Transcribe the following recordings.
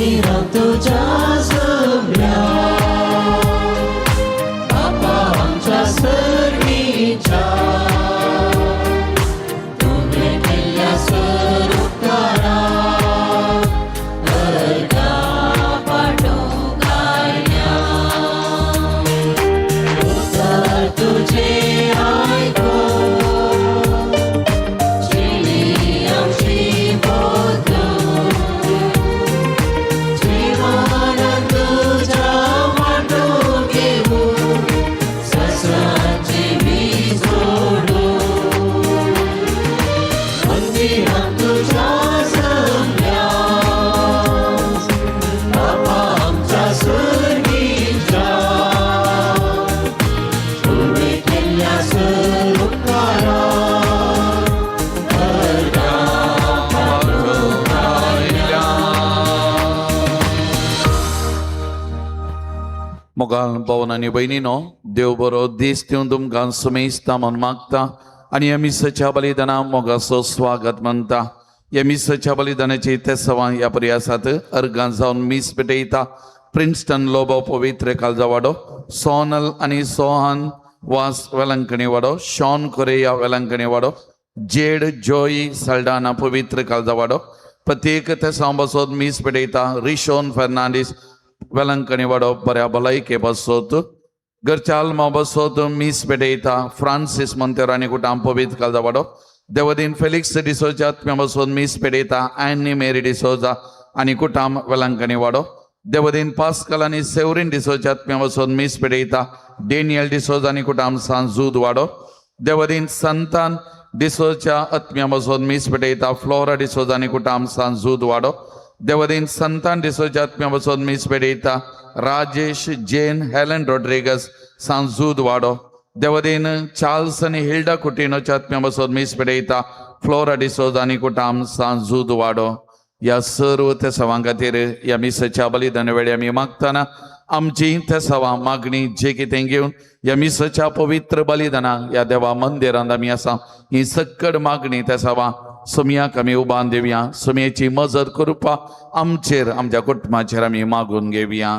मंदिरां तुज्या जमल्या बापा आमच्या सर्गीच्या तुवें केल्ल्या सर उपकारा अर्गां पाठोवंक आयल्या उतर तुजें आयकून जिणी आमची बदलून जिवनान तुज्या वांटो घेवन ससाची जोडून मंदिरां तुज्या जमल्या बापा आमच्या सर्गीच्या तुवें केल्ल्या सर उपकारा अर्गां पाठोवंक आयल्या. मोगाल भवन आनी भयणीनो, देव बरो दीस दिवन तुमकां सुमेस्ता म्हूण मागता आनी ह्या मिसाच्या बलिदाना मोगाचो स्वागत मानता. ह्या मिसाच्या बलिदानाची तेसवां ह्या परी आसात. अर्गां जावन मीस पेटयता प्रिन्स्टन लोबो, पवित्र कालजावाडो, सोनल आनी सोहन वास, वेलंकणी वाडो, शॉन कोरेया, वेलंकणी वाडो, जेड जोई सल्डाना, पवित्र कालजावाडो. प्रत्येक तेसांव बसोत मीस पेटयता रिशोन फेर्नांडीस, वेलंकणी वाडो, बऱ्या भलायके बसोत. घरच्या आल्मा बसोत मीस पेटयता फ्रांसीस मोंतेरो आनी कुटाम, पवित्र कालजावाडो. देवदीन फेलिक्स डिसोजा आत्म्या बसोत मीस पेटयता ॲनी मेरी डिसोजा आनी कुटाम, वेलंकणी वाडो. देवदीन पास्कल आनी सेवरीन डिसोजा आत्म्या बसोत मीस पेटयता डेनियल डिसोजा आनी कुटाम, सांजूद वाडो. देवदीन संतान डिसोच्या आत्म्या बसोत मीस पेटयता फ्लोरा डिसोजा आनी कुटाम, सांजूद वाडो. देवदीन संतान डिसोच्या आत्म्या बसोत मीस पेटयता राजेश जेन हेलन रोड्रिगस, सांजूद वाडो. देवदीन चार्ल्स आनी हिल्डा कुटिनोच्या आत्म्या बसोत मीस पेटयता फ्लोरा डिसोजा आनी कुटाम, सांजूद वाडो. ह्या सर्व तेसावां खातीर ह्या मिसाच्या बलिदाना वेळी आमी मागतना आमची तेसावां मागणी जे कितें घेवन ह्या मिसाच्या पवित्र बलिदाना ह्या देवा मंदिरांत आमी आसा, ही सक्कड मागणी तेसावां सुमयाक आमी उबान दिवया. सुमयेची मजत करपा आमचेर, आमच्या कुटुंबाचेर आमी मागून घेवया.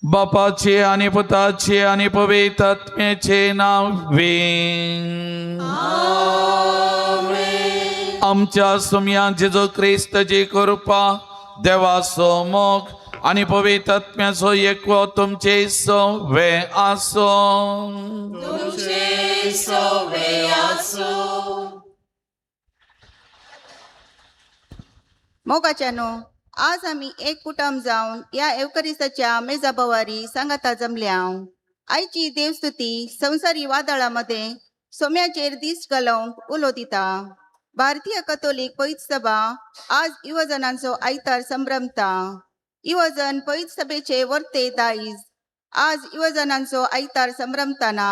बापाचे आनी पुताचे आनी पवित्र आत्म्याचे नांवे. आमच्या सुमया जेजू क्रिस्तची कृपा, देवाचो मोग आनी पवित्र आत्म्याचो एकवो तुमचे सवे आसो. तुमचे सवे आसूं. मोगाच्यानो, आज आमी एक कुटुंब जावन ह्या एवकरिस्ताच्या मेजाबवारी सांगाता जमल्या. आयची देवस्तुती संवसारी वादळामध्ये सोम्याचेर दीस घालोवंक उलो दिता. भारतीय कथोलीक पवित्र सभा आज युवजनांचो आयतार संभ्रमता. युवजन पवित्र सभेचे वर्ते दायज. आज युवजनांचो आयतार संभ्रमताना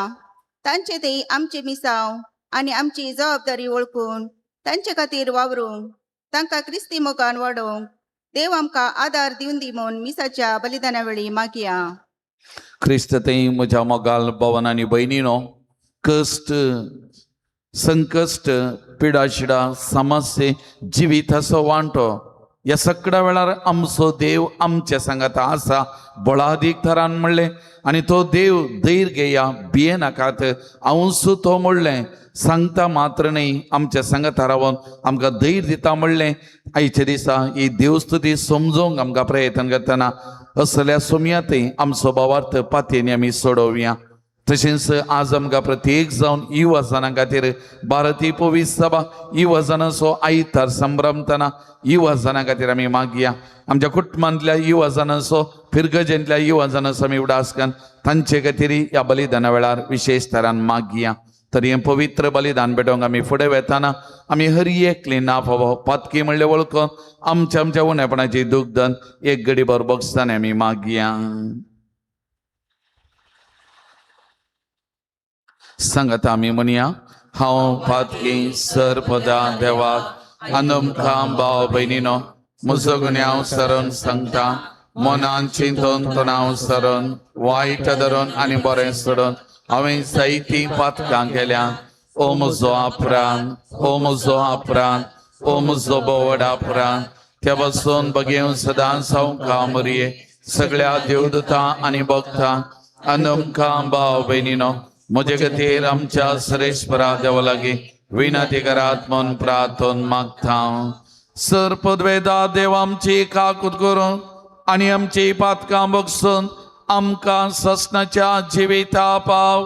तांचे ते आमचे मिसाव आनी आमची जबाबदारी वळखून तांचे खातीर वावरूंक, तांकां क्रिस्ती मोगान वाडोवंक देव आमकां आदार दिवन दी म्हूण मिसाच्या बलिदाना वेळी मागया. क्रिस्त थंय म्हज्या मोगाल भवन आनी भयणीनो, कश्ट, संकश्ट, पिडाशिडा, समस्ये, जिविताचो वांटो, ह्या सगळ्या वेळार आमचो देव आमच्या सांगाता आसा, बळादीक थरान म्हणलें आनी तो देव धैर्य घेया, भियेनाकात, हांवूच तो म्हणलें सांगता मात्र न्हय, आमच्या सांगाता रावन आमकां धैर्य दिता म्हणलें. आयच्या दिसा ही देवस्तुती समजोवंक आमकां प्रयत्न करतना असल्या सोमयातय आमचो भावार्थ पातयेनी आमी सोडोवया. तशेंच आज आमकां प्रत्येक जावन युवजनां खातीर भारतीय पवित्र सभा युवजनांचो आयतार संभ्रमतना युवजनां खातीर आमी मागया. आमच्या कुटुंबांतल्या युवजनांचो, फिरगजेंतल्या युवजनांचो आमी उडास करून तांचे खातीर ह्या बलिदाना वेळार विशेश तरान मागया. तर हें पवित्र बलिदान भेटोवंक आमी फुडें वेताना आमी हर एकली ना फावो पातकी म्हणलें वळखून आमच्या आमच्या उणेपणाची दुखदन एक घडी भर बगसताना आमी मागया. सांगात आमी म्हणया, हांव पातकी सरपदा देवाक आनी भाव भयणीनो म्हजो गुन्यांव सरून सांगता. मनान चिंतून, तणाव सरून, वायट धरून आनी बरें सोडून हांवें जायतीं पातकां केल्या. ओ म्हजो अपरान, ओ म्हजो अपरान, ओ म्हजो बोवड अपरान. त्या पासून बगेवन सदां सावका मरये सगळ्या देवदूता आनी भक्ता आनी भाव भयणीनो म्हजे खातीर आमच्या सरेश्वरा देवा लागीं विनंती करात म्हूण प्रार्थन मागता. सर पदवेदा देव आमची काकूत करून आनी आमची पातकां बगसून आमकां ससनाच्या जिविता पाव.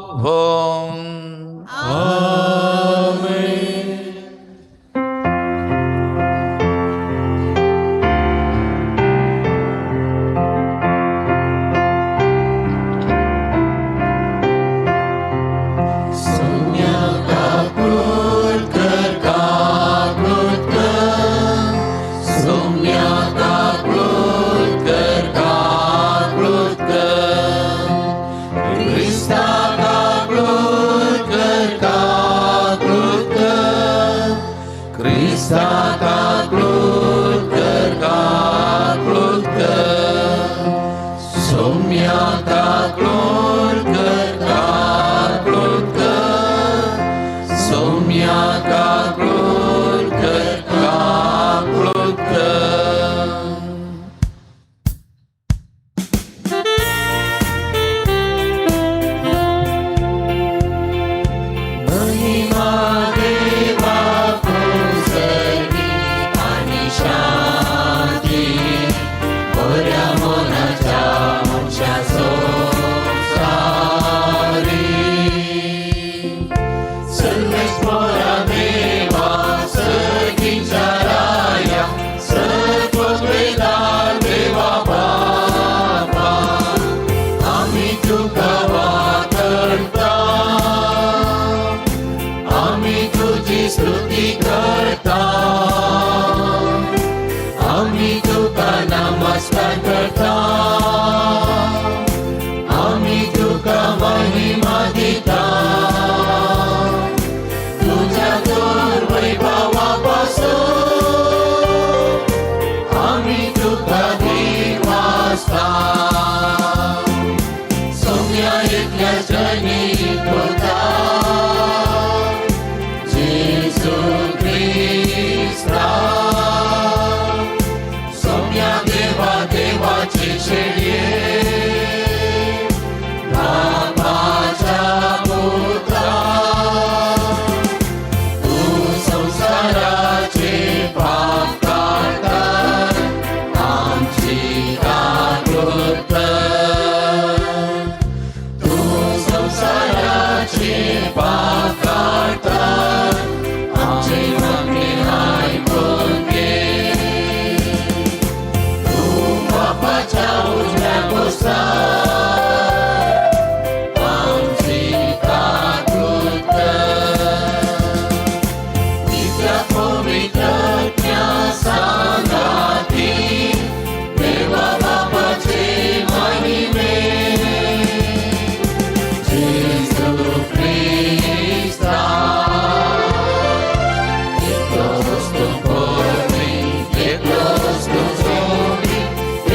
महिमा देवाको सर्गी आनी शांती बऱ्या मनाच्या मनशा संवसारी. सर्वेस्परा देवा सर्गीच्या राया सर्ववेदार देवा बापा आमी तुका वाकणता आमी तुजी स्तुती करता आमी तुका नमस्कार करता आमी तुका महिमा दिता तुझ्या थोर वैभवा पासून आमी तुका दिवासता सौम्या एकल्या जनी पुता जेजू क्रिस्ता सौम्या देवा देवाचे शेळये बापाच्या पुत्रा तूं संवसाराचे पाप काडटा आमची काकूत कर. तूं संवसाराचे पाप काडटा आमचे मागणें आयकून घे. तूं बापाच्या उजव्या बसता आमची काकूत कर. नित्य पवित्रज्ञा सांगाती देवा बापाचे महिमे जेजू क्रिस्ता एकलोच तूं पवी, एकलोच तूं सोबी,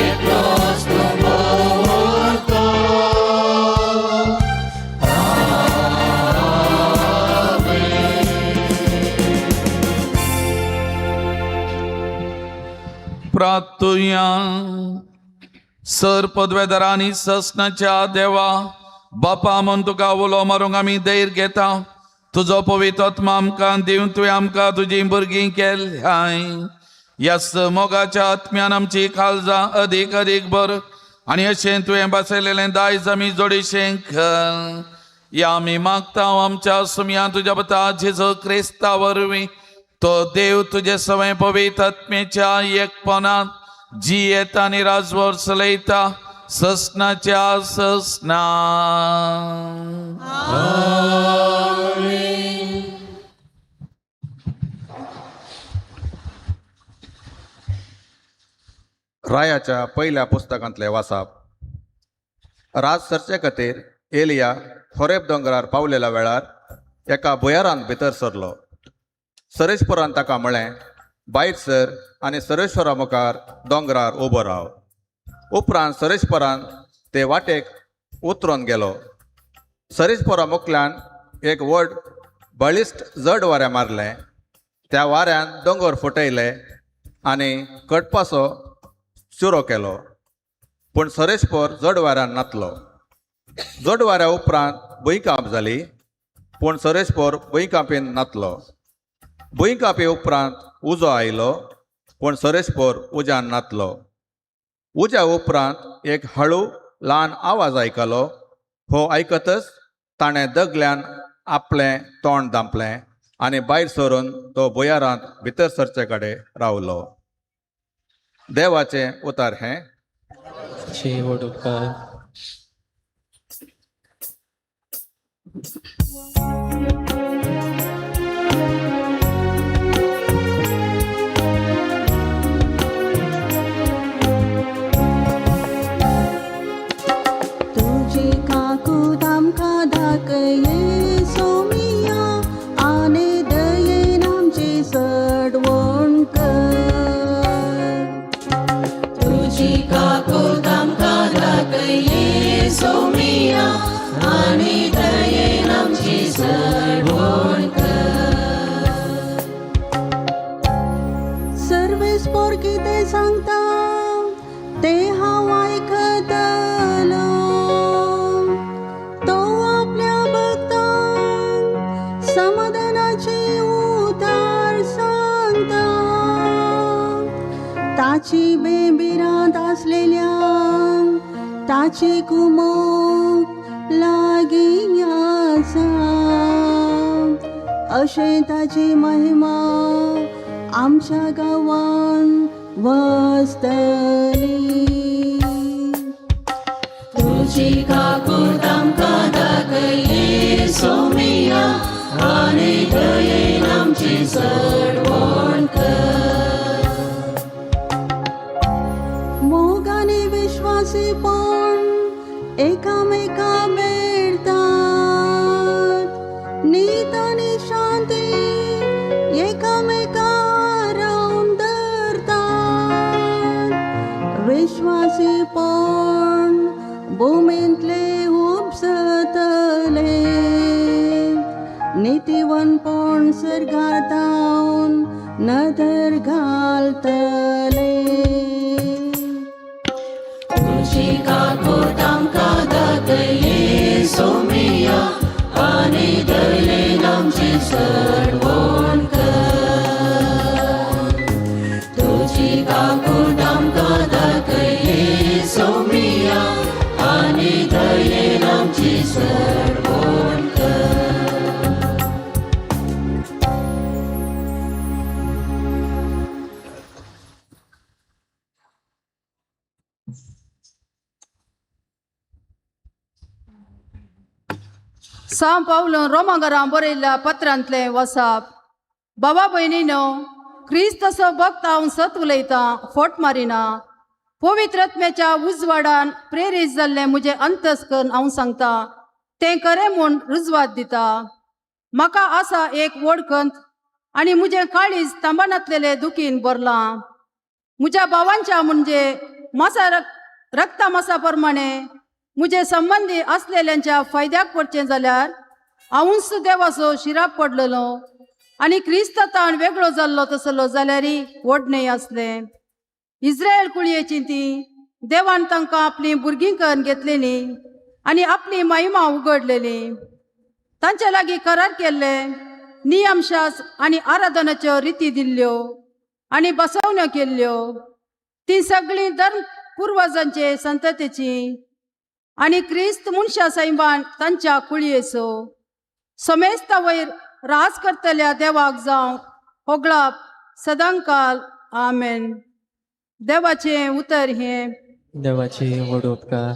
एकलोच तूं भोंवतो. प्रार्थुया. सर पदवेदारांनी ससनाच्या देवा बापा म्हूण तुका उलो मारूंक आमी धैर्य घेता. तुजो पवित्र आत्मा आमकां दिवन तुवें आमकां तुजीं भुरगीं केल्याय. ह्याच मोगाच्या आत्म्यान आमची काळजां अदीक अदीक भर आनी अशें तुवें बसयलेलें दायज आमी जोडीशें कर. या आमी मागता आमच्या सुमया तुज्या पुता जेजू क्रिस्ता वरवीं. तो देव तुजे सवय पवित्र आत्मेच्या एकपणात जियेता आनी राजवर चलयता ससनाच्या ससना. रायाच्या पहिल्या पुस्तकांतले वासाप. राज सरचे खातीर एलिया होरेब दोंगरार पावलेल्या वेळार एका भुयारान भितर सरलो. सरेश्वरान ताका म्हळें, भायर सर आनी सरेश्वरा मुखार दोंगरार उबो राव. उपरांत सरेश्वरान ते वाटेक उतरून गेलो. सरेश्वरा मुखल्यान एक व्हड बळिश्ट जड वारें मारलें. त्या वाऱ्यान दोंगर फुटयले. आनी कटपाचो चुरो केलो पूण सरेस्पोर जडवाऱ्यान नातलो. जडवाऱ्या उपरांत भुंयकांप जाली पूण सरेस्पोर भुंयकांपीन नातलो. भुंयकांपी उपरांत उजो आयलो पूण सरेस्पोर उज्यान नातलो. उज्या उपरांत एक हळू ल्हान आवाज आयकलो. हो आयकतच ताणें दगल्यान आपलें तोंड धांपलें आनी भायर सरून तो भुंयारांत भितर सरचे कडेन रावलो. देवाचें उतार हें. चे व्हड उपकार. तुझी काकूत आमकां दाखये सोमिया आनी दयेन आमची सडवण कर. तुजी काकूत आमकां दाखये सोमिया आनी दयेन आमची सडवण कर. सर्वेस पोर कितें सांगता तें हांव आयकतलो. तो आपल्या भक्तांक समाधानाची उतार सांगता. ताची बेबिरांत आसलेल्यांक ताची कुमोक लागीं आसा. अशें ताची महिमा आमच्या गांवान वसतली. तुजी काकूत आमकां दाखये सोमिया आनी दयेन आमची सडवण कर. मोग आनी विश्वासीपण एकामेका मेळटात. नीत आनी शांती एकामेका रावन धरतात. विश्वासीपण भुमींतले उपसतले. नितीवनपण सर्गार तावन नदर घालतले. तुजी काकूत आमकां दाखये सोमिया आनी दयेन आमची सडवण कर. तुजी काकूत आमकां दाखये सोमिया आनी दयेन आमची सडवण कर. सां पावलो रोमांगरां बरयल्ल्या पत्रांतलें वसाप. बाबा भयणीनो, क्रिस्त तसो भक्त हांव सत उलयतां, फोट मारिना. पवित्र आत्म्याच्या उजवाडान प्रेरीत जाल्लें म्हजें अंतस्कर्ण हांव सांगता तें खरें म्हूण रुजवात दिता. म्हाका आसा एक व्हड खंत आनी म्हजें काळीज तांबनातलेले दुखीन भरलां. म्हज्या भावांच्या म्हणजे मासा रक्ता मासा प्रमाणे म्हजे संबंदी आसलेल्यांच्या फायद्याक पडचें जाल्यार हांवूच देवाचो शिराप पडलेलो आनी क्रिस्त ताण वेगळो जाल्लो तसलो जाल्यारय व्हड न्हय आसलें. इस्रायल कुळयेची ती देवान तांकां आपलीं भुरगीं करून घेतलेलीं आनी आपली महिमा उगडलेली. तांचे लागीं करार केल्ले नियमशास्त्र आनी आराधनाच्यो रिती दिल्ल्यो आनी बसवण्यो केल्ल्यो. ती सगळीं धर्म पुर्वजांचे संततेची आनी क्रिस्त मनशा सैमान तांच्या कुळयेचो समेस्ता वयर राज करतल्या देवाक जावं होगळाप सदांकाल. आमेन. देवाचें उतर हें. देवाचे व्हड उपकार.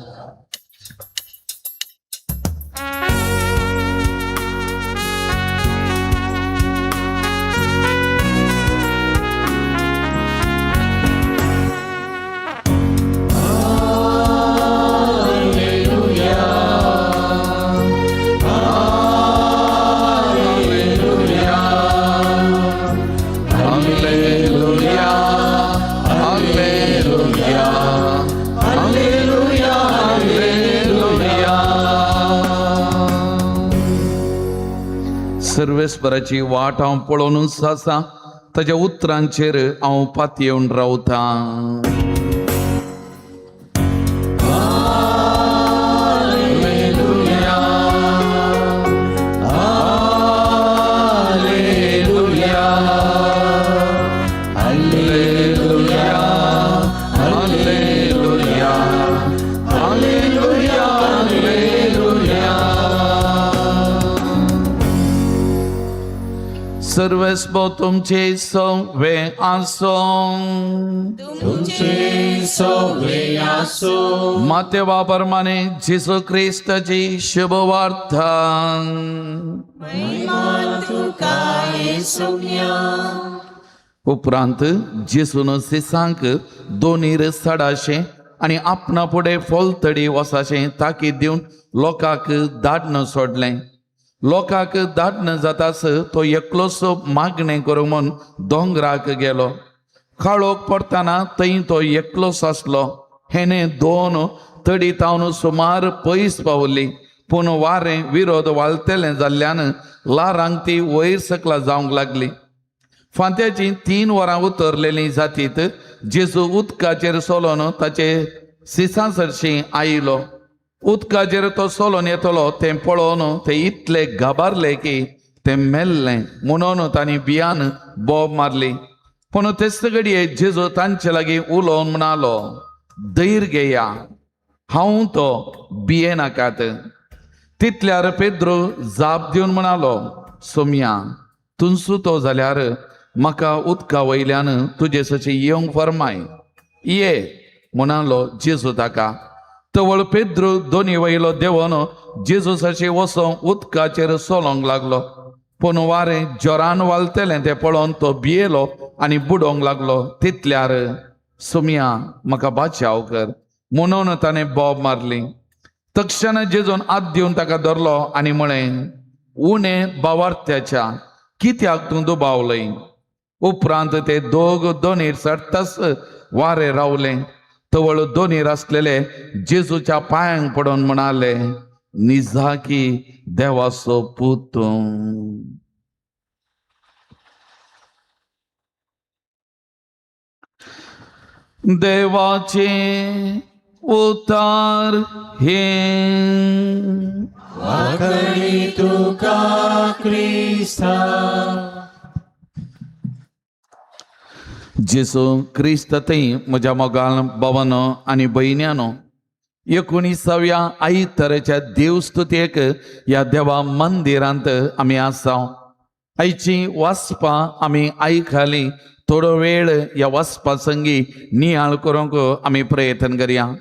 Alleluia, Alleluia, Alleluia, Alleluia. सर्वेस्पराची वाट हांव पळोवनूच आसा. ताच्या उतरांचेर हांव पातयेवन रावतां. सर्वस्व तुमचे सवे आसों. तुमचे सवे आसो. मातेवा परमाने जेसू क्रिस्ताची शुभवार्ता. उपरांत जेसून सिसांक दोनीर सडाशें आनी आपणा फुडें फोलतडी वसाशें ताकीद दिवन लोकांक धाडन सोडलें. लोकांक धाडन जातास तो एकलोच मागणें करूंक म्हूण दोंगराक गेलो. काळोख पडटना थंय तो एकलोच आसलो. हेणे दोन तडी तावन सुमार पयस पावली, पूण वारें विरोध वालतेलें जाल्ल्यान ल्हारांक ती वयर सकला जावंक लागली. फांत्याची 3 वरां उतरलेली जातीत जेजू उदकाचेर सोलोन ताचे सिसां सरशी आयलो. उदकाचेर तो सोलोन येतलो तें पळोवन ते इतले घाबारले की ते मेल्लें म्हणून तांणी बियान बोब मारली. पूण तेच घडये जेजू तांचे लागीं उलोवन म्हणालो, धैर्य घेया, हांव तो, भिये नाकात. तितल्यार पेद्रू जाप दिवन म्हणालो, सोमया, तुंसू तो जाल्यार म्हाका उदका वयल्यान तुजे सशी येवंक फरमाय. ये म्हणालो जेजू ताका. तवळ पेद्रू दोनी वयलो देंवन जेजू सशी वचोन उदकाचेर चलोंक लागलो. पूण वारें जोरान वालतेलें तें पळोवन तो भियेलो आनी बुडोवंक लागलो. तितल्यार सोमया, म्हाका बाचाव कर म्हणून ताणें बोब मारली. तक्षण जेजून हात दिवन ताका धरलो आनी म्हळें, उणें बावार्थ्याच्या, कित्याक तूं दुबावलय? उपरांत ते दोग दोनीर चडटाच वारें रावलें. तवळ दोनीर आसलेले जेजूच्या पांयांक पडून म्हणाले, निजाकी देवाचो पूत तूं. देवाचे उतार हे. वाखणी तुका क्रिस्ता. जेसू क्रिस्त थंय म्हज्या मोगाल बाबानो आनी भयण्यानो, 19व्या आयताराच्या देवस्तुतेक ह्या देवा मंदिरांत आमी आसा. आयची वाचपां आमी आयकली. थोडो वेळ ह्या वाचपा संगी नियाळ करूंक आमी प्रयत्न करया.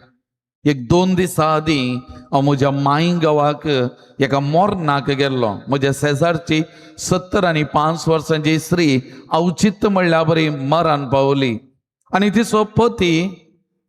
एक 2 दिसां आदीं हांव म्हज्या माय गांवाक एका मोरनाक गेल्लो. म्हज्या शेजारची 75 वर्सांची स्त्री अवचित म्हणल्या बरी मरण पावली आनी तिचो पती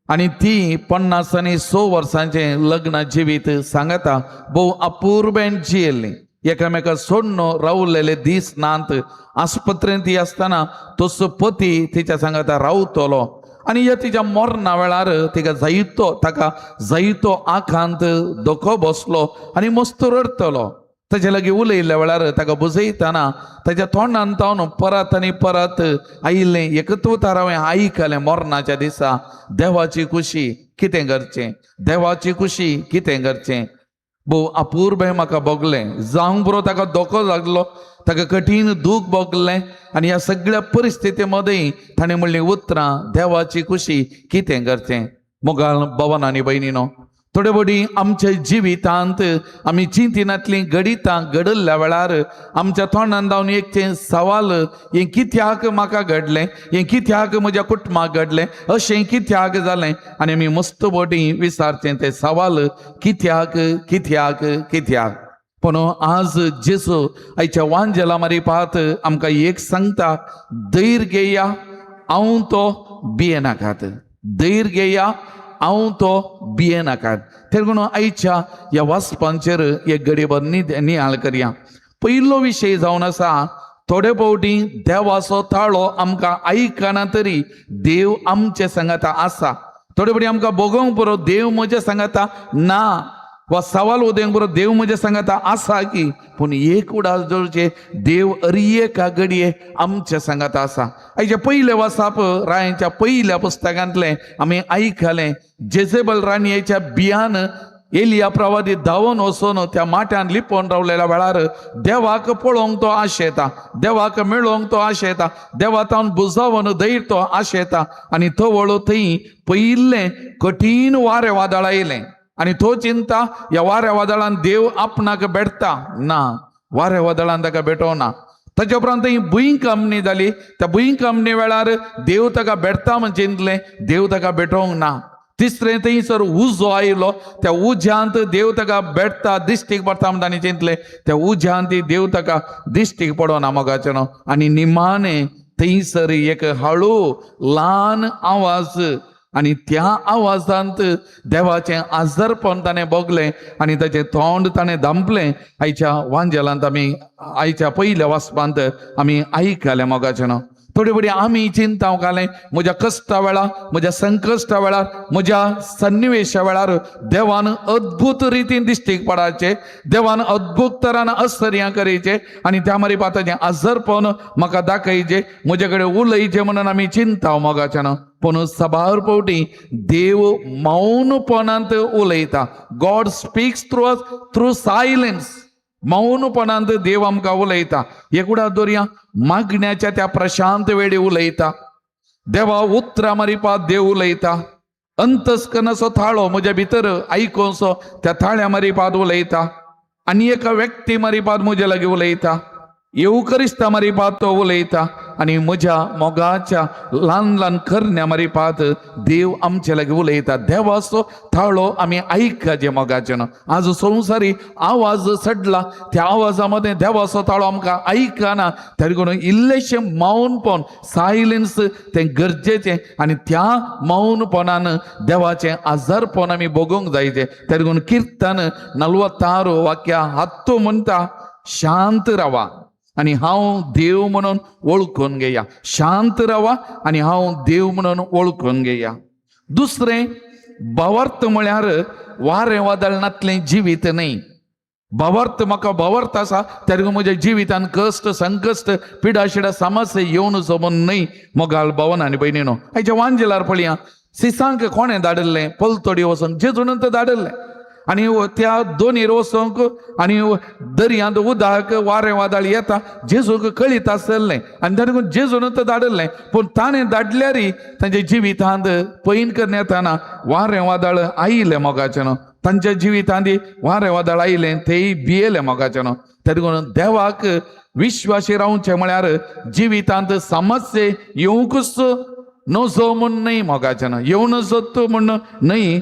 आनी ती 50 आनी 6 वर्सांचें लग्न जिवीत सांगता भोव अपुर्बेन जियेल्ली. एकामेका सोडून रावलेले दीस नात. आस्पत्रेंत ती आसतना तसो पती तिच्या सांगता रावतलो आनी ह्या तिच्या मरणा वेळार तिका जायतो ताका जायतो आखांत धोको बसलो आनी मस्त रडटलो. ताचे लागीं उलयल्ल्या वेळार ताका बुजयतना ताच्या तोंडान तावन परत आनी परत आयिल्लें एकत्व हांवें आयकलें, मरणाच्या दिसा देवाची खुशी कितें करचें, देवाची खुशी कितें करचें. भोव अपुर्बे म्हाका भोगलें. जावंक बरो ताका धोको लागलो, ताका कठीण दूख भोगलें आनी ह्या सगळ्या परिस्थिती मदीं ताणें म्हणलीं उतरां, देवाची खुशी कितें करचें. मोगाळ भवन आनी भयणीनो, थोडे फावटी आमच्या जिवितांत आमी चिंतिनांतलीं घडितां घडल्ल्या वेळार आमच्या तोंडान जावन एक तें सवाल, हें कित्याक म्हाका घडलें, हें कित्याक म्हज्या कुटुंबाक घडलें, अशें कित्याक जालें, आनी आमी मस्त फावटी विचारचें तें सवाल, कित्याक कित्याक कित्याक. पूण आज जेजू आयच्या वांजेला मारी पात आमकां एक सांगता, धैर्य घेया, हांव तो, भियेनाकात. धैर्य घेया, हांव तो, भियेनाकात. ते म्हणून आयच्या ह्या वाचपांचेर एक घडयेभर नियाळ करया. पयलो विशय जावन आसा, थोडे फावटी देवाचो ताळो आमकां आयकना तरी देव आमचे सांगाता आसा. थोडे फावटी आमकां भोगोवंक पुरो देव म्हज्या सांगाता ना. वा सवाल उदेंक बरो देव म्हजे सांगाता आसा की, पूण एक उडास दवरचे देव अरिये का घडये आमच्या सांगाता आसा. आयच्या पयले वासाप रायांच्या पयल्या पुस्तकांतलें आमी आयकलें. जेजेबल राणयेच्या बियान एलिया प्रवादी धांवन वचून त्या माट्यान लिपोवन रावलेल्या वेळार देवाक पळोवंक तो आशेता, देवाक मेळोवंक तो आशेता, देवा तावन बुजावन धैर्य तो आशेता. आनी तवळ थंय पयिल्लें कठीण वारें वादळ आयलें आनी तो चिंता ह्या वाऱ्या वादळान देव आपणाक भेटता ना, वाऱ्या वादळान ताका भेटोवना. ताच्या उपरांत ही भुंयकांपणी जाली. त्या भुंयकांपणी वेळार देव ताका भेटता म्हण चिंतलें, देव ताका भेटोवंक ना. तिसरें थंयसर उजो आयलो, त्या उज्यांत देव ताका भेटता दिश्टीक पडटा म्हण ताणें चिंतलें, त्या उज्यांत देव ताका दिश्टीक पडना मोगाचें न्हू. आनी निमाणें थंयसर एक हळू ल्हान आवाज आनी त्या आवाजांत देवाचें आजरपण ताणें भोगलें आनी ताचें तोंड ताणें धांपलें. आयच्या वांजेलांत आमी आयच्या पयल्या वाचपांत आमी आयकलें मोगाचें न्हू. थोडे फुडें आमी चिंता घालें म्हज्या कश्टा वेळार, म्हज्या संकश्टा वेळार, म्हज्या सन्निवेशा वेळार देवान अद्भुत रितीन दिश्टीक पडाचे, देवान अद्भुत तरान आश्चर्यां करचे आनी त्या मारी ताचें आजरपण म्हाका दाखयचें, म्हजे कडेन उलयचें म्हणून आमी चिंता मोगाचें न्हू. पूण सबार फावटी देव मौनपणांत उलयता. God speaks through us through silence. मौनपणांत देव आमकां उलयता. एकूडा दवरया मागण्याच्या त्या प्रशांत वेळी उलयता देवा, उतरां मारिपा देव उलयता. अंतस्कनाचो थाळो म्हज्या भितर आयकोसो त्या थाळ्या मारिपाद उलयता आनी एका व्यक्ती मारिपाद म्हज्या लागीं उलयता. येवकरिस्ता मारिपाद तो उलयता आनी म्हज्या मोगाच्या ल्हान ल्हान करण्या मारिपाद देव आमचे लागीं उलयता. देवाचो थाळो आमी आयकाचे मोगाचे न्हू. आज संवसारी आवाज चडला, त्या आवाजा मदें देवाचो ताळो आमकां आयकना. तरी करून इल्लेशें मौनपण, सायलन्स तें गरजेचें आनी त्या मौनपणान देवाचें आजारपण आमी भोगूंक जाय तें. तरी करून किर्तन 46 वाक्या 10 म्हणटा, शांत रावा आनी हांव देव म्हणून वळखून घेया. शांत रावा आनी हांव देव म्हणून वळखून घेया. दुसरें, भावार्थ म्हळ्यार वारें वादळ नातलें जिवीत न्हय. भावार्थ म्हाका भावार्थ आसा तरी म्हज्या जिवितान कश्ट, संकश्ट, पिडा शिडा समस्या येवन जमून न्हय. मोगाळ भावन आनी भयणीनो, आयच्या वांजेलार पळया, सिसांक कोणें धाडिल्लें पलतडी वचोंक? जेजून तर धाडिल्लें. आनी त्या दोनीर वचोंक आनी दर्यांत उदक वारें वादळ येता जेजूक कळीत आसलें आनी ताणें जेजून तर धाडिल्लें. पूण ताणें धाडल्यारी तांच्या जिवितांत पैन करण्यात येताना वारें वादळ आयलें मोगाचें न्हू. तांच्या जिवितांत वारें वादळ आयलें, तेय भियेले मोगाचें न्हू. तरी करून देवाक विश्वासी रावचें म्हळ्यार जिवितांत समस्ये येवंकूच नजो म्हूण न्हय मोगाचें न्हू, येवं नजो तूं म्हूण न्हय.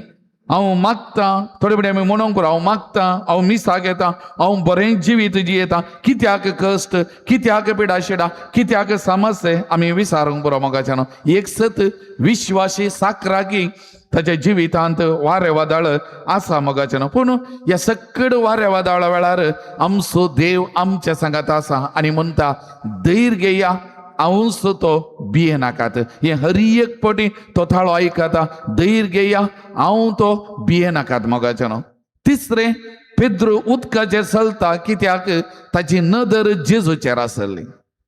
हांव मागता, थोडे फावटी आमी म्हणूंक पुरो, हांव मागता, हांव मिसाक येता, हांव बरें जिवीत जियेता, कित्याक कश्ट, कित्याक पिडाशिडा, कित्याक समस्ये? आमी विचारूंक पुरो मोगाच्यान. एक सत विश्वासी साकराकी ताच्या जिवितांत वारें वादळ आसा मोगाच्यान. पूण ह्या सकड वारें वादळा वेळार आमचो देव आमच्या सांगात आसा आनी म्हणटा, धैर्य घेया, हांवूच तो, भिये नाकात. हे हर एक पटी तो थाळो आयकता, धैर्य घेया, हांव तो, भिये नाकात मोगाच्यान. तिसरें, पेद्रू उदकाचेर चलता कित्याक ताची नदर जेजूचेर आसली.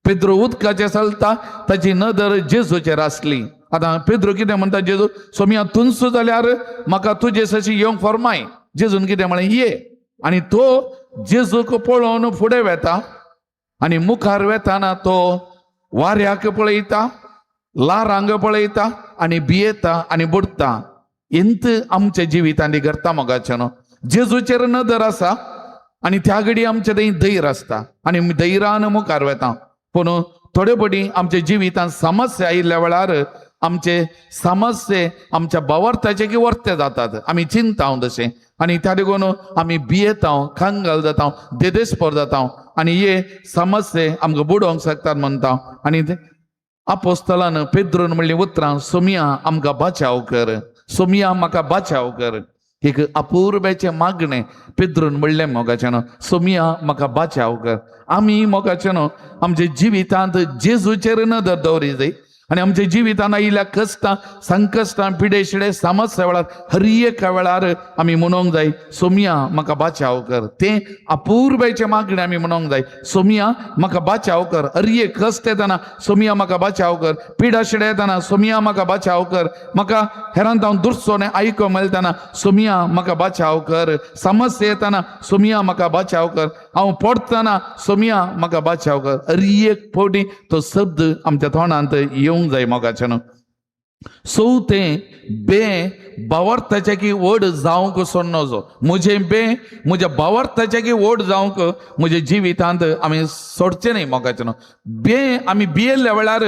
पेद्रू उदकाचेर चलता, ताची नदर जेजूचेर आसली. आतां पेद्रू कितें म्हणटा, जेजू सोमिया, तुंच जाल्यार म्हाका तुजे सशी येवंक फॉर्माय. जेजून कितें म्हळें, ये. आनी तो जेजूक पळोवन फुडें वेता आनी मुखार वेताना तो वाऱ्याक पळयता, लारांक पळयता आनी भियेता आनी बुडटा. इंत आमच्या जिवितांत घडटा मोगाचें न्हू. जेजूचेर नदर आसा आनी त्या घडी आमचे थंय धैर्य आसता आनी धैर्यान मुखार वेता. पूण थोडे फावटी आमच्या जिवितांत समस्या आयिल्ल्या वेळार आमचे समस्ये आमच्या भावार्थाचे की वर्ते जातात. आमी चिंता तशें आनी त्या देखून आमी भियेता, कंगाल जाता, देदेस्पर जाता आनी हे समस्ये आमकां बुडोवंक शकतात म्हणटा. आनी ते आपोस्तलान पेद्रून म्हणली उतरां, सोमिया आमकां बाचाव कर, सोमिया म्हाका बाचाव कर. एक अपुर्ब्याचें मागणें पेद्रून म्हणलें मोगाचें न्हू, सोमिया म्हाका बाचाव कर. आमी मोगाचें न्हू आमच्या जिवितांत जेजूचेर नदर दवरी जाय. आनी आमच्या जिवितान आयिल्ल्या कश्टां, संकश्टां, पिडे शिडे समस्या वेळार हर एका वेळार आमी म्हणोंक जाय, सोमया म्हाका बाचाव कर. तें अपुर्बायचें मागणें आमी म्हणोंक जाय, सोमया म्हाका बाचाव कर. हर एक कश्ट येतना सोमया म्हाका बाचाव कर, पिडा शिडे येतना सोमया म्हाका बाचाव कर, म्हाका हेरांत हांव दुरचो न्हय आयको मेळटना सोमया म्हाका बाचाव कर, समस्या येतना सोमया म्हाका बाचाव कर, हांव पडटना सोमया म्हाका बाचाव कर. हर एक फावटी तो शब्द आमच्या तोंडांत येवंक जाय मोगाच्यान. चवथें, बे भावार्थाचे की व्हड जावंक सोडनजो. म्हजें बे म्हज्या भावार्थाचे की व्हड जावंक म्हज्या जिवितांत आमी सोडचें न्हय मोगाचें. बे आमी भियेल्ल्या वेळार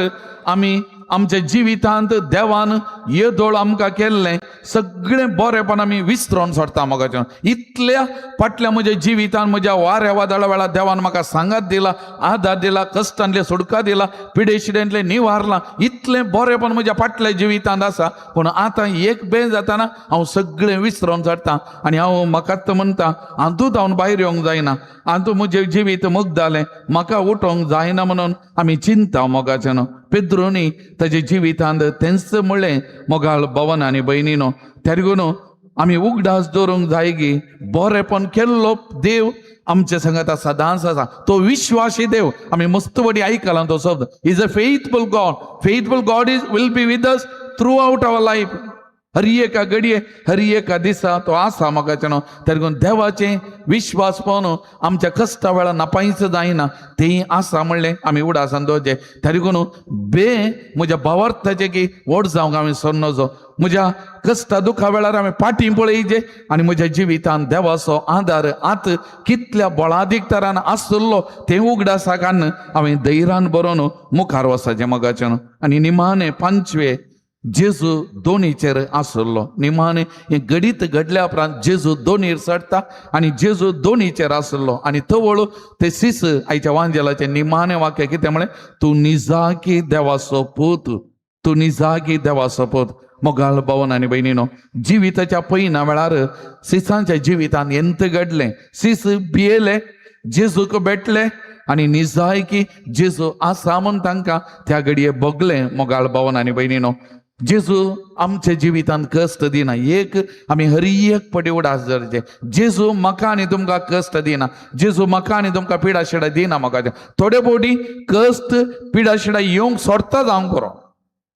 आमी आमच्या जिवितांत देवान येदोळ आमकां केल्लें सगळें बरेंपण आमी विसरोन सोडता मोगाचें. इतल्या फाटल्या म्हज्या जिवितान म्हज्या वाऱ्या वादळा वेळार देवान म्हाका सांगात दिला, आदार दिला, कश्टांतले सुटका दिला, पिडेशिडेंतले निवारला, इतलें बरेंपण म्हज्या फाटल्या जिवितांत आसा. पूण आतां एक बें जाताना हांव सगळें विसरोन सोडटा आनी हांव म्हाकाच म्हणटा, हातूंत हांव भायर येवंक जायना, हातूंत म्हजें जिवीत मुग्ध जालें, म्हाका उठोवंक जायना म्हणून आमी चिंता मोगाचें न्हू. पेद्रोनी ताच्या जिवितांत तेंच म्हणलें मोगाळ भवन आनी भयणीनो. तेरगून आमी उगडास दवरूंक जाय की बरेंपण केल्लो देव आमच्या संगता सदांच आसा. तो विश्वासी देव. आमी मस्त वडी आयकला तो शब्द, is a faithful God. Faithful God is will be with us throughout our life. हर एका घडये, हर एका दिसा तो आसा मोगाचें न्हू. तेरगून देवाचें विश्वास पळोवन आमच्या कश्टा वेळार नापायच जायना, तें आसा म्हणलें आमी उडासान दवरचें. तरी बे म्हज्या भावार्थाचें की व्हड जावंक हांवें सोडनजो. म्हज्या कश्टा दुखा वेळार हांवें फाटीं पळयचे आनी म्हज्या जिवितान देवाचो आदार आत कितल्या बळादीक तरान आसलो तें उगडासाक हाडून हांवें धैर्यान बरोवन मुखार वचपाचें मोगाचें. आनी निमाणें पांचवे, जेजू दोनीचेर आसलो. निमाणें हें घडीत घडल्या उपरांत जेजू दोनीर चडटा आनी जेजू दोनीचेर आसलो आनी तवळ ते सीस आयच्या वांजेलाचें निमाणें वाक्य कितें म्हळें? तूं निजाकी देवाचो पूत, तूं निजाकी देवाचो पूत. मोगाळ भवन आनी भयणीनो, जिविताच्या पयना वेळार सिसांच्या जिवितान एंत घडलें? सीस भियेले, जेजूक भेटले आनी निजायकी जेजू आसा म्हूण तांकां त्या घडये भोगलें. मोगाळ भवन आनी भयणीनो, जेजू आमच्या जिवितांत कश्ट दिना. एक आमी हर एक पटी उडास दवरचें, जेजू म्हाका आनी तुमकां कश्ट दिना, जेजू म्हाका आनी तुमकां पिडा शिडा दिना. म्हाका थोडे फावटी कश्ट पिडा शिडा येवंक सोडता जावंक बरो,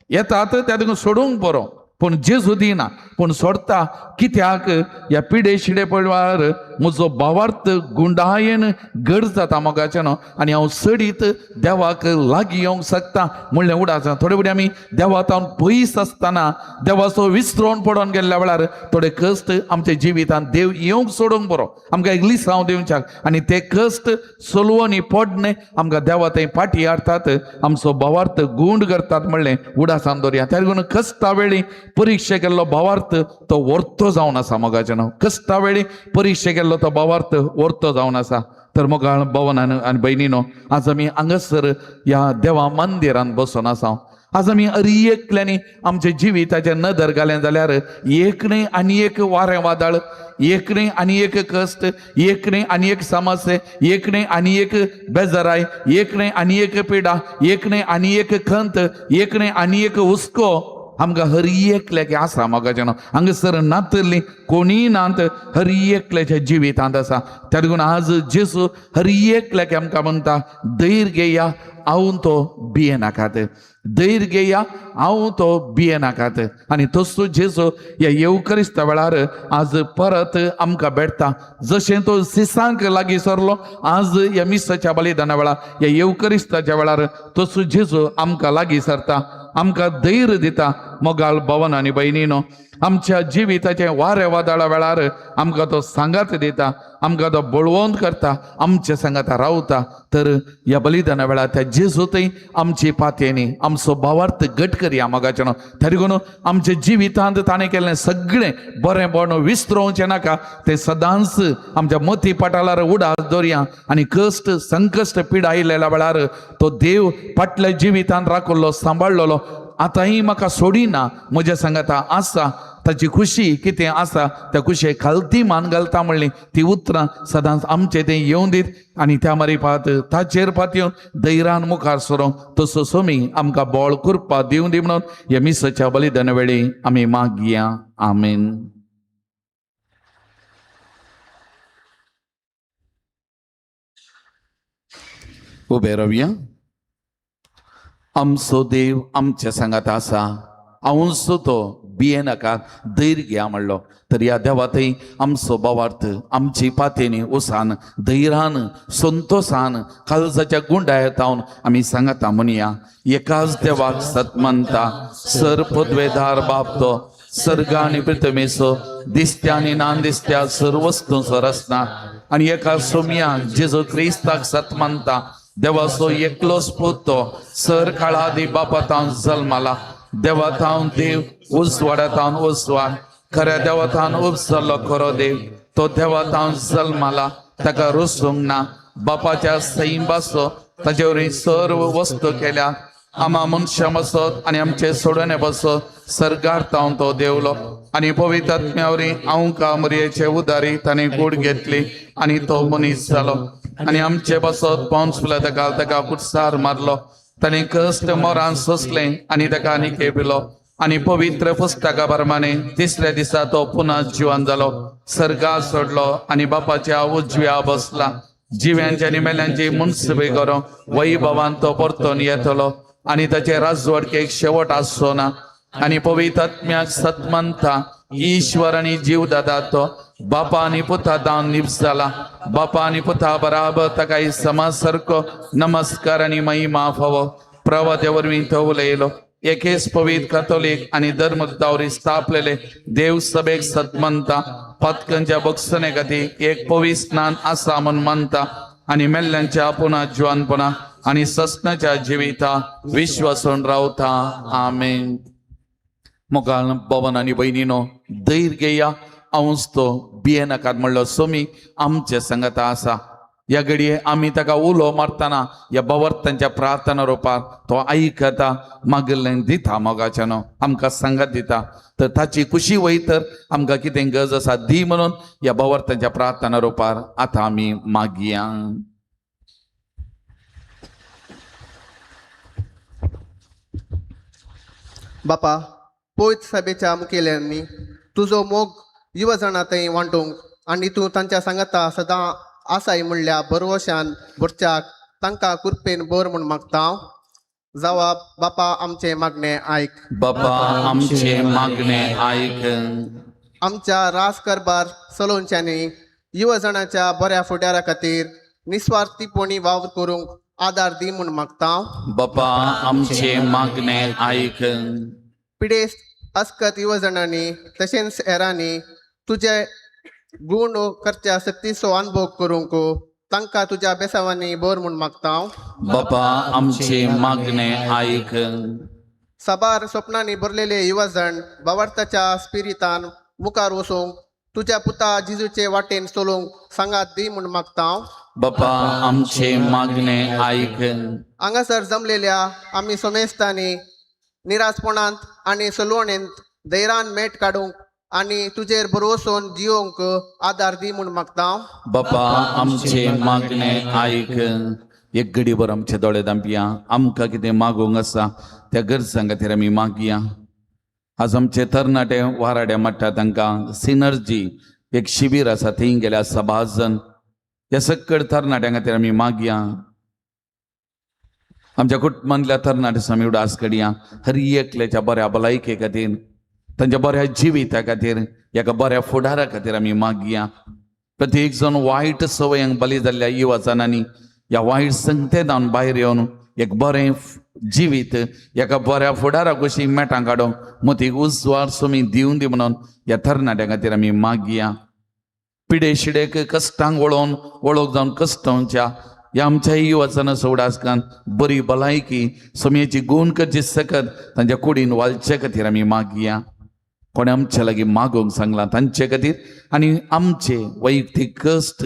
येतात त्या तुका सोडूंक बरो, पूण जेजू दिना, पूण सोडता. कित्याक? ह्या पिडे शिडे पळवार म्हजो भावार्थ गुंडायेन गड जाता मोगाचें न्हू आनी हांव चडीत देवाक लागीं येवंक शकता म्हणलें उडास. थोडे फावटी आमी देवा तावन पयस आसतना, देवाचो विसरोन पडोन गेल्ल्या वेळार थोडे कश्ट आमच्या जिवितांत देव येवंक सोडूंक बरो, आमकां एक लिसांव दिवच्याक आनी ते कश्ट सोलवणी पडणे आमकां देवा थंय फाटी हाडटात, आमचो भावार्थ गुंड करतात म्हणलें उडासान दवरया. त्या लागून कश्टा वेळी परिक्षा केल्लो भावार्थ तो वर्तो जावन आसा मोगाचें न्हू. कश्टा वेळी परिक्षा केल्लो तो भावार्थ वर्तो जावन आसा. तर मोगाळ भवनान आनी भयणीनो, आज आमी हांगासर ह्या देवा मंदिरांत बसून आसा. आज आमी अरी एकल्यांनी आमच्या जिविताचेर नदर घालें जाल्यार एक न्हय आनी एक वारें वादळ, एक न्हय आनी एक कश्ट, एक न्हय आनी एक समस्या, एक न्हय आनी एक बेजाराय, एक न्हय आनी एक पिडा, एक न्हय आनी एक खंत, एक न्हय आनी एक हुस्को आमकां हर एकल्याक आसा मोगाचें. हांगासर नातली कोणीय नात, हर एकल्याच्या जिवितांत आसा. त्या लागून आज जेजू हर एकल्याक आमकां म्हणटा, धैर्य घेया, हांव तो, भिये नाकात. धैर्य घेया, हांव तो, भिये नाकात. आनी तसो जेजू ह्या येवकरिस्ता वेळार आज परत आमकां भेटता. जशें तो सिसांक लागीं सरलो आज ह्या मिसाच्या बलिदाना वेळार, ह्या येवकरिस्ताच्या वेळार, तसो जेजू आमकां लागीं सरता, आमकां धैर्य दिता. मोगाळ भवन आनी भयणीनो, आमच्या जिविताचे वारे वादळा वेळार आमकां तो सांगात दिता, आमकां तो बळवंत करता, आमच्या सांगाता रावता. तर ह्या बलिदाना वेळार त्या जेजू थंय आमची पातयेनी आमचो भावार्थ घट करया मोगाचें. तरी करून आमच्या जिवितांत ताणें केल्लें सगळें बरें बण विसरोवचें नाका, तें सदांच आमच्या मती पटालार उडास दवरया आनी कश्ट संकश्ट पिडा आयिल्ल्या वेळार तो देव फाटल्या जिवितांत राखल्लो, सांबाळलेलो आतांय म्हाका सोडिना, म्हज्या सांगाता आसा. ताची खुशी कितें आसा त्या खुशये खालती मान घालता म्हणली ती उतरां सदांच आमचे तें येवन दीत आनी त्या मारी पात ताचेर पात येवन धैर्यान मुखार सरोंक तसो सोमी आमकां बळ कृपा दिवन दी म्हणून ह्या मिसाच्या बलिदाना वेळी आमी मागया. आमेन. उबे रावया. आमचो देव आमच्या सांगात आसा, हांवचो तो भिये नाका, धैर्य घ्या म्हणलो. तर ह्या देवा थंय आमचो भावार्थ आमची पातेनी उसान धैर्यान संतोसान काळजाच्या गुंडायत जावन आमी सांगाता म्हणया. एकाच देवाक सत मानता, सर पदवेदार बाप तो सर्ग आनी पृथ्वीचो दिसत्या आनी ना दिसत्या सर वस्तूंचो रचना, आनी एका सोमया जेजू क्रिस्ताक सत मानता, देवाचो एकलोच पूत तो सर काळादी बापा जल्माला, देवा थावन देव, उजवाडा थावन उजवाड, खऱ्या देवा थावन उपसरलो खरो देव, तो देवा थावन जल्माला, ताका रुसूंक ना, बापाच्या सैंबाचो ताचे वरवीं सर्व वस्तू केल्या, आमा मनशां बसत आनी आमचे सोडणे बसत सर्गार तावन तो देवलो, आनी पवित्र आत्म्या वरवीं आंवका मरयेचे उदारी ताणें कूड घेतली आनी तो मनीस जालो, आनी आमचे बसत पौंस ताका ताका कुटसार मारलो, ताणें कश्ट मोरान सोंसलें आनी ताका आनी खेपिलो, आनी पवित्र पुस्तका प्रमाणे तिसऱ्या दिसा तो पुन्हा जिवन जालो, सर्गार सोडलो आनी बापाच्या उजव्या बसला, जिव्यांची आनी मेल्यांची मुन्सबी करूंक वैभवान तो परतून येतलो आनी ताचे राजवटकेक शेवट आसचो ना. आनी पवित्र आत्म्याक सत मानता, ईश्वर आनी जीव दादा तो बापा आनी पुता दावन निप्स जाला, बापा आनी पुता बराबर ताका समाज सारको नमस्कार आनी महिमा फावो. प्रवाद्या वरवीं तो उलयलो. एकेच पवित्र कातोलीक आनी धर्मदावरी स्थापलेले देव सभेक सत मानता, पातकांच्या बक्षणे खातीर एक पवित्र स्नान आसा म्हूण मानता, आनी मेल्ल्यांच्या पुन्हा जिवानपणा आनी ससनाच्या जिविता विश्वासून रावता. आमेन. मुखार भवन आनी भयणीनो, धैर्य घेया, हांवच तो, भिये नाकात म्हणलो सोमी आमचे संगता आसा. ह्या घडये आमी ताका उलो मारतना ह्या भवर्तांच्या प्रार्थना रुपार तो आयकता, मागिल्लें दिता, मोगाच्यानो आमकां सांगात दिता. तर ताची खुशी वय तर आमकां कितें गरज आसा दी म्हणून ह्या भवर्तांच्या प्रार्थना रुपार आतां आमी मागया. बापा, पवित्र सभेच्या मुखेल्यांनी तुजो मोग युवजणां थंय वांटूंक आनी तूं तांच्या सांगाता सदां आसाय म्हणल्या भरवशान भरच्याक तांकां कृपेन बर म्हूण मागता. जवाब, बापा आमचें मागणें आयक. बाबा आमचे मागणे आयक. आमच्या रास कारभार चलोवच्यांनी युवजणाच्या बऱ्या फुडारा खातीर निस्वार्थीपणी वावर करूंक आदार दी म्हूण मागता. बाबा आमचे मागणे आयक. पिडेस्त अस्कत युवजणांनी तशेंच हेरांनी तुजे गुण करच्या शक्तीचो अनुभव करूंक तांकां तुज्या बेसावांनी बर म्हूण मागता. बाबा आमचे मागणे आयक. साबार स्वप्नांनी भरलेले युवजण भावार्थाच्या स्पिरितान मुखार वचूंक तुज्या पुता जिजूचे वाटेन चलूंक सांगात दी म्हूण मागता. बाबा आमचे मागणे आयक. हांगासर जमलेल्या आमी समेस्तांनी निराशपणांत आनी सलवणेंत धैर्यान मेट काडूंक आनी तुजेर भरवसून जियोंक आदार दी म्हूण मागता. बाबा आमचे मागणे आयक. एक घडीभर आमचे दोळे दांपया. आमकां कितें मागूंक आसा त्या गरजां खातीर आमी मागया. आज आमचे तरणाटे वाराडे म्हणटा तांकां सिनर्जी एक शिबीर आसा, थंय गेल्या सभाजन ह्या सक्कड तरणाट्यां खातीर आमी मागया. आमच्या कुटुंबांतल्या तरणाट्या आमी उडास कडया, हर एकल्याच्या बऱ्या भलायके खातीर, तांच्या बऱ्या जिविता खातीर, एका बऱ्या फुडारा खातीर आमी मागया. प्रत्येक जण वायट सवयांक बली जाल्ल्या युवाजनांनी ह्या वायट संगतेंत भायर येवन एक बरें जिवीत एका बऱ्या फुडारा कशी मेटां काडूंक मोतीक उजवाड सुमी दिवन दी म्हणून ह्या तरणाट्यां खातीर आमी मागया. पिडे शिडेक कश्टांक वळोवन वळख जावन कश्टांच्या ह्या आमच्या युवाचना सोडासकान बरी भलायकी समयेची गुण करची सकत तांच्या कुडीन वालचे खातीर आमी मागया. कोणें आमच्या लागीं मागूंक सांगलां तांचे खातीर आनी आमचे वैयक्तीक कश्ट,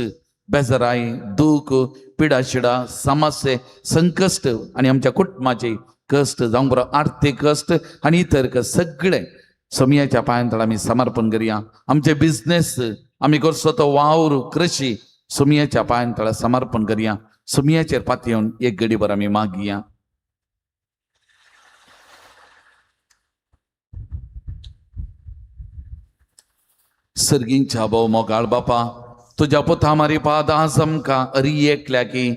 बेजाराय, दूख, पिडाशिडा, समस्ये, संकश्ट आनी आमच्या कुटुंबाचे कश्ट जावं बरो आर्थीक कश्ट आनी इतर कश्ट सगळे सोमयाच्या पांयांतळ आमी समर्पण करया. आमचे बिझनेस, आमी करचो तो वावर, कृशी सोमयाच्या पांयांतळ समर्पण करया. सोमयाचेर पातयेवन एक घडीभर आमी मागया. सर्गींच्या भोव मोगाळ बापा, तुज्या पुता मारी पादां आमकां अरी एकल्या की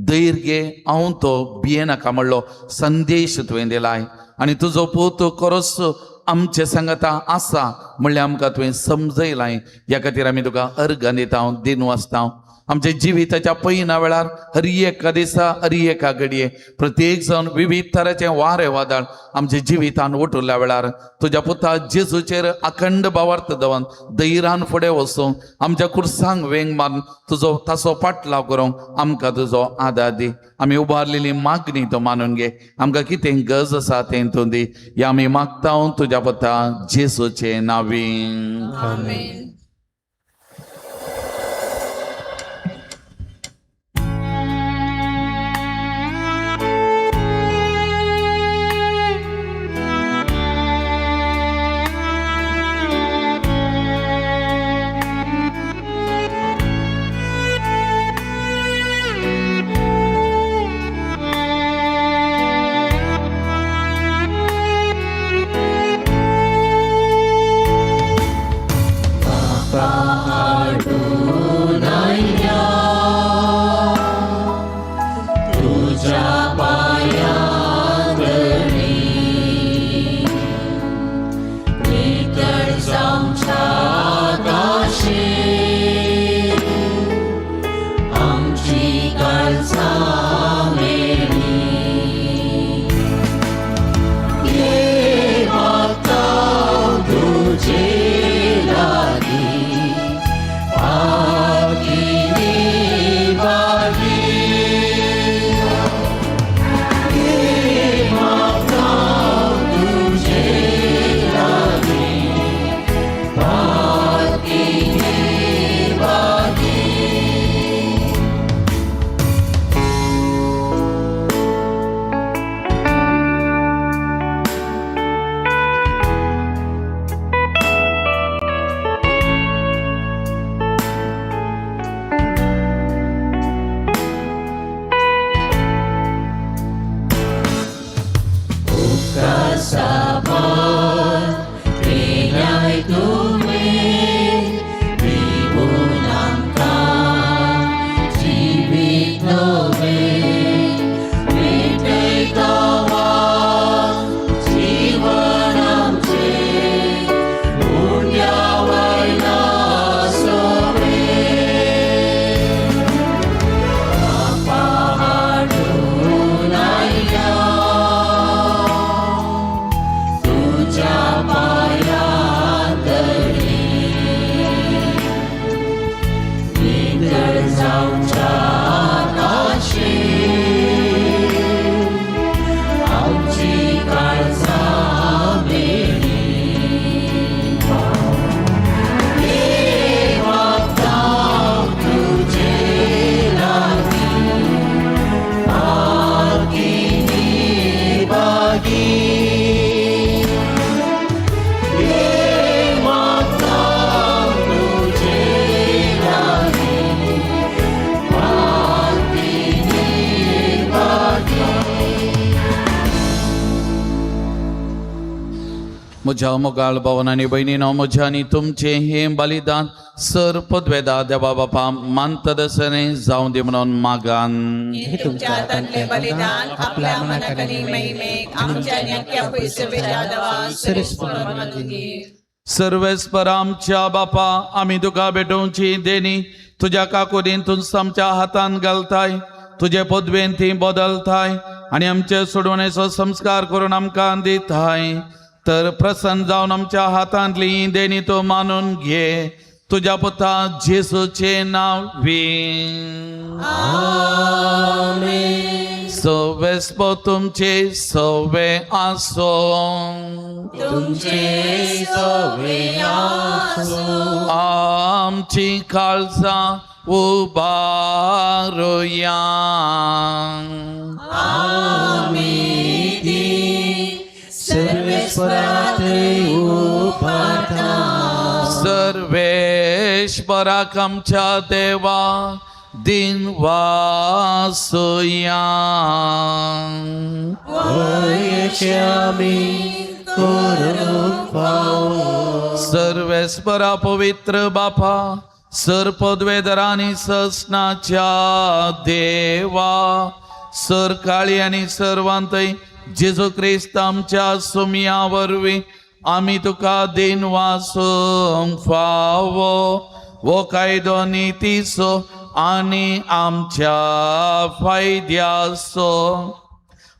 धैर्य घे, हांव तो भियेनाका म्हणलो संदेश तुवें दिलाय आनी तुजो पूत खरोच आमचे सांगता आसा म्हणल्यार आमकां तुवें समजयलाय. ह्या खातीर आमी तुका अर्गां दिता, दिन वाचता. आमच्या जिविताच्या पयना वेळार हर एका दिसा, हर एका घडये प्रत्येक जावन विविध तरांचे वारे वादळ आमच्या जिवितान उठुल्ल्या वेळार तुज्या पुता जेजूचेर अखंड भावार्थ दवन धैर्यान फुडें वचूंक, आमच्या कुर्सांक वेंग मारून तुजो ताचो पाटलाव करूंक आमकां तुजो आदार दी. आमी उबारलेली मागणी तो मानून घे. आमकां कितें गरज आसा तें तूं दी. ह्या आमी मागता तुज्या पुता जेजूचे नांवी. आमेन. म्हज्या मोगाळ भावन आनी भयणीनो, म्हज्या आनी तुमचें हें बलिदान सर पदवेदा देवा बापा मानता दसने जावं दी म्हणून मागान. हे तुमच्या हातांतले बलिदान आपल्या मनाक आनी महिमेक आमच्या आनी अख्ख्या पयसुवेच्या देवा सरेस्पणान मानून घे. सर्वेस्पर आमच्या बापा, आमी तुका भेटोवची देणी तुज्या काकुरीन तूं आमच्या हातान घालताय, तुजे पदवेन ती बदलताय आनी आमचे सोडवणेचो संस्कार करून आमकां दिताय. तर प्रसन्न जावन आमच्या हातांतली देणी तूं मानून घे. तुज्या पुता जेजूचे नांव. सवेस्प तुमचे सवे आसो. तुमचे सवे आसो. आमची काळजां उबारुया. आमी ती सर्वेस्परात. सर्वेश्वराक आमच्या देवा दिन वासुया. सर्वेस्परा पवित्र बापा, सर पदवेधर आनी ससनाच्या देवा, सर काळी आनी सर्वांतय जेजू क्रिस्त आमच्या सुमया वरवीं आमी तुका दिन वासूंक फावो वो कायदो नितीचो आनी आमच्या फायद्याचो.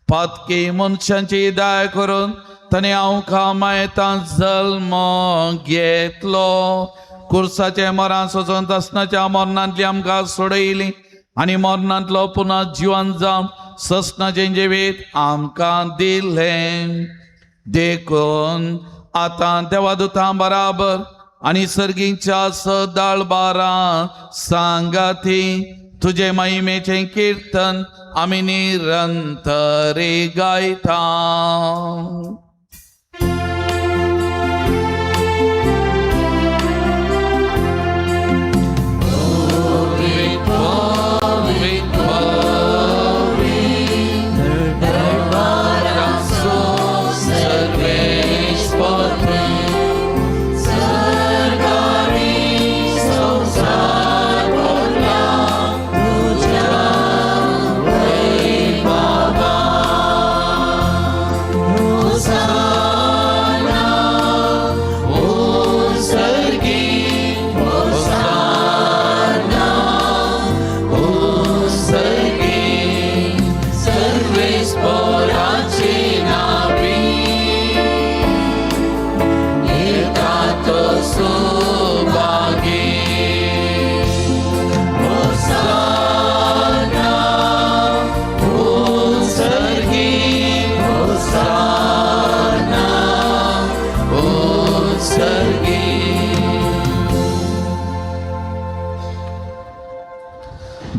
पातकी मनशांची दया करून ताणें आमकां मायतां जल्म घेतलो, कुर्साचें मरान सोसून दसनाच्या मरणांतली आमकां सोडयली आनी मरणांतलो पुनः जिवन जावन ससनाचें जिवीत आमकां दिलें. देखून आतां देवादुतां बराबर आनी सर्गीच्या सदाळ बारां सांगाती तुजे महिमेचें किर्तन आमी निरंतरे गायता.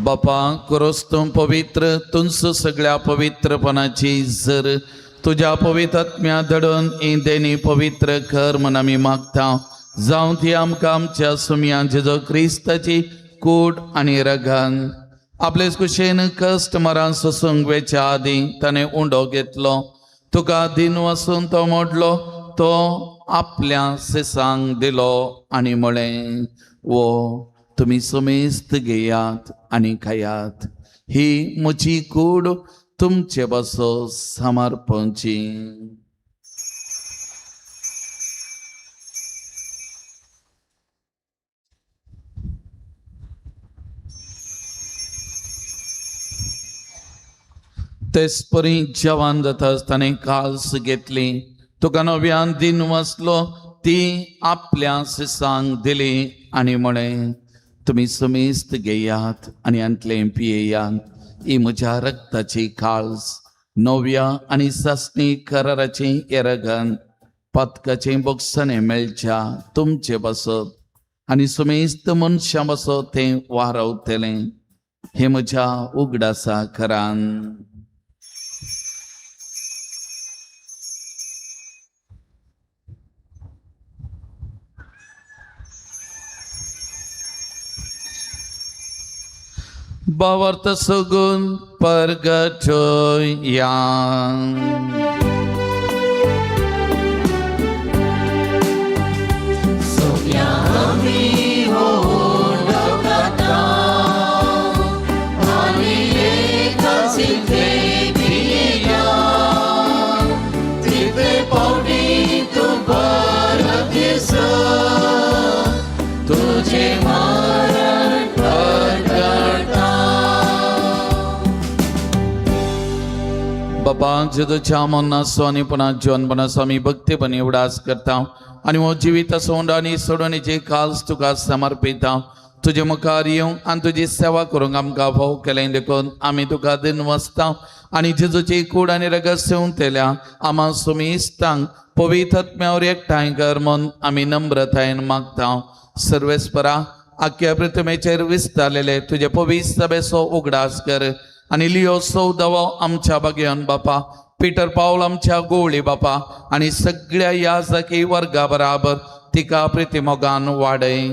बापा करोस तूं पवित्र तुंस सगळ्या पवित्रपणाची जर तुज्या पवित्र आत्म्या धडून ही देणी पवित्र कर म्हण आमी मागता. जावं ती आमकां आमच्या सुमयान जेजो क्रिस्ताची कूड आनी रगान आपले कुशेन कश्ट मरान सोसूंक वेच्या आदीं ताणें उंडो घेतलो, तुका दिन वसून तो मोडलो, तो आपल्या सिसांक दिलो आनी म्हळें, वो तुमी समेस्त घेयात आनी खायात, ही म्हजी कूड तुमचे बसो समर्पणची. तेच परी जवान जाता आसतना काल्स घेतली, तुका नव्यान दिन वसलो, ती आपल्या सिसांक दिली आनी म्हळें, तुमी समेस्त घेयात आनी हांतलें पियेयात, ही म्हज्या रक्ताची काळस नव्या आनी सासणी कराराची येरगन पातकाचें बोगसणें मेळच्या तुमचे बसत आनी समेस्त मनशां बसत तें वारवतलें, हें म्हज्या उगडासा करान. भावार्थ सगून परगटया. बाबा जेजूच्या मनाचो आनी पुन्हा जीवनपणाचो आमी भक्तीपणी उडास करता आनी हो जिवीत सोंड आनी सोडवणेची काल्स तुका समर्पिता. तुजे मुखार येवंक आनी तुजी सेवा करूंक आमकां भाव केलें देखून आमी तुका दिन वसता आनी जेजूची कूड आनी रगत सेवतल्या आमा सुमिस्तांक पवित्र आत्म्यावर एकठांय कर म्हूण आमी नम्रतायेन मागता. सर्वेस्परा आख्या पृथ्वीचेर विस्तारलेले तुजे पवित्र सभेचो उगडास कर आनी लियो सौदवो आमच्या बागेन बापा, पीटर पावल आमच्या गोवळी बापा आनी सगळ्या याजकी वर्गा बराबर तिका प्रितीमोगान वाडय.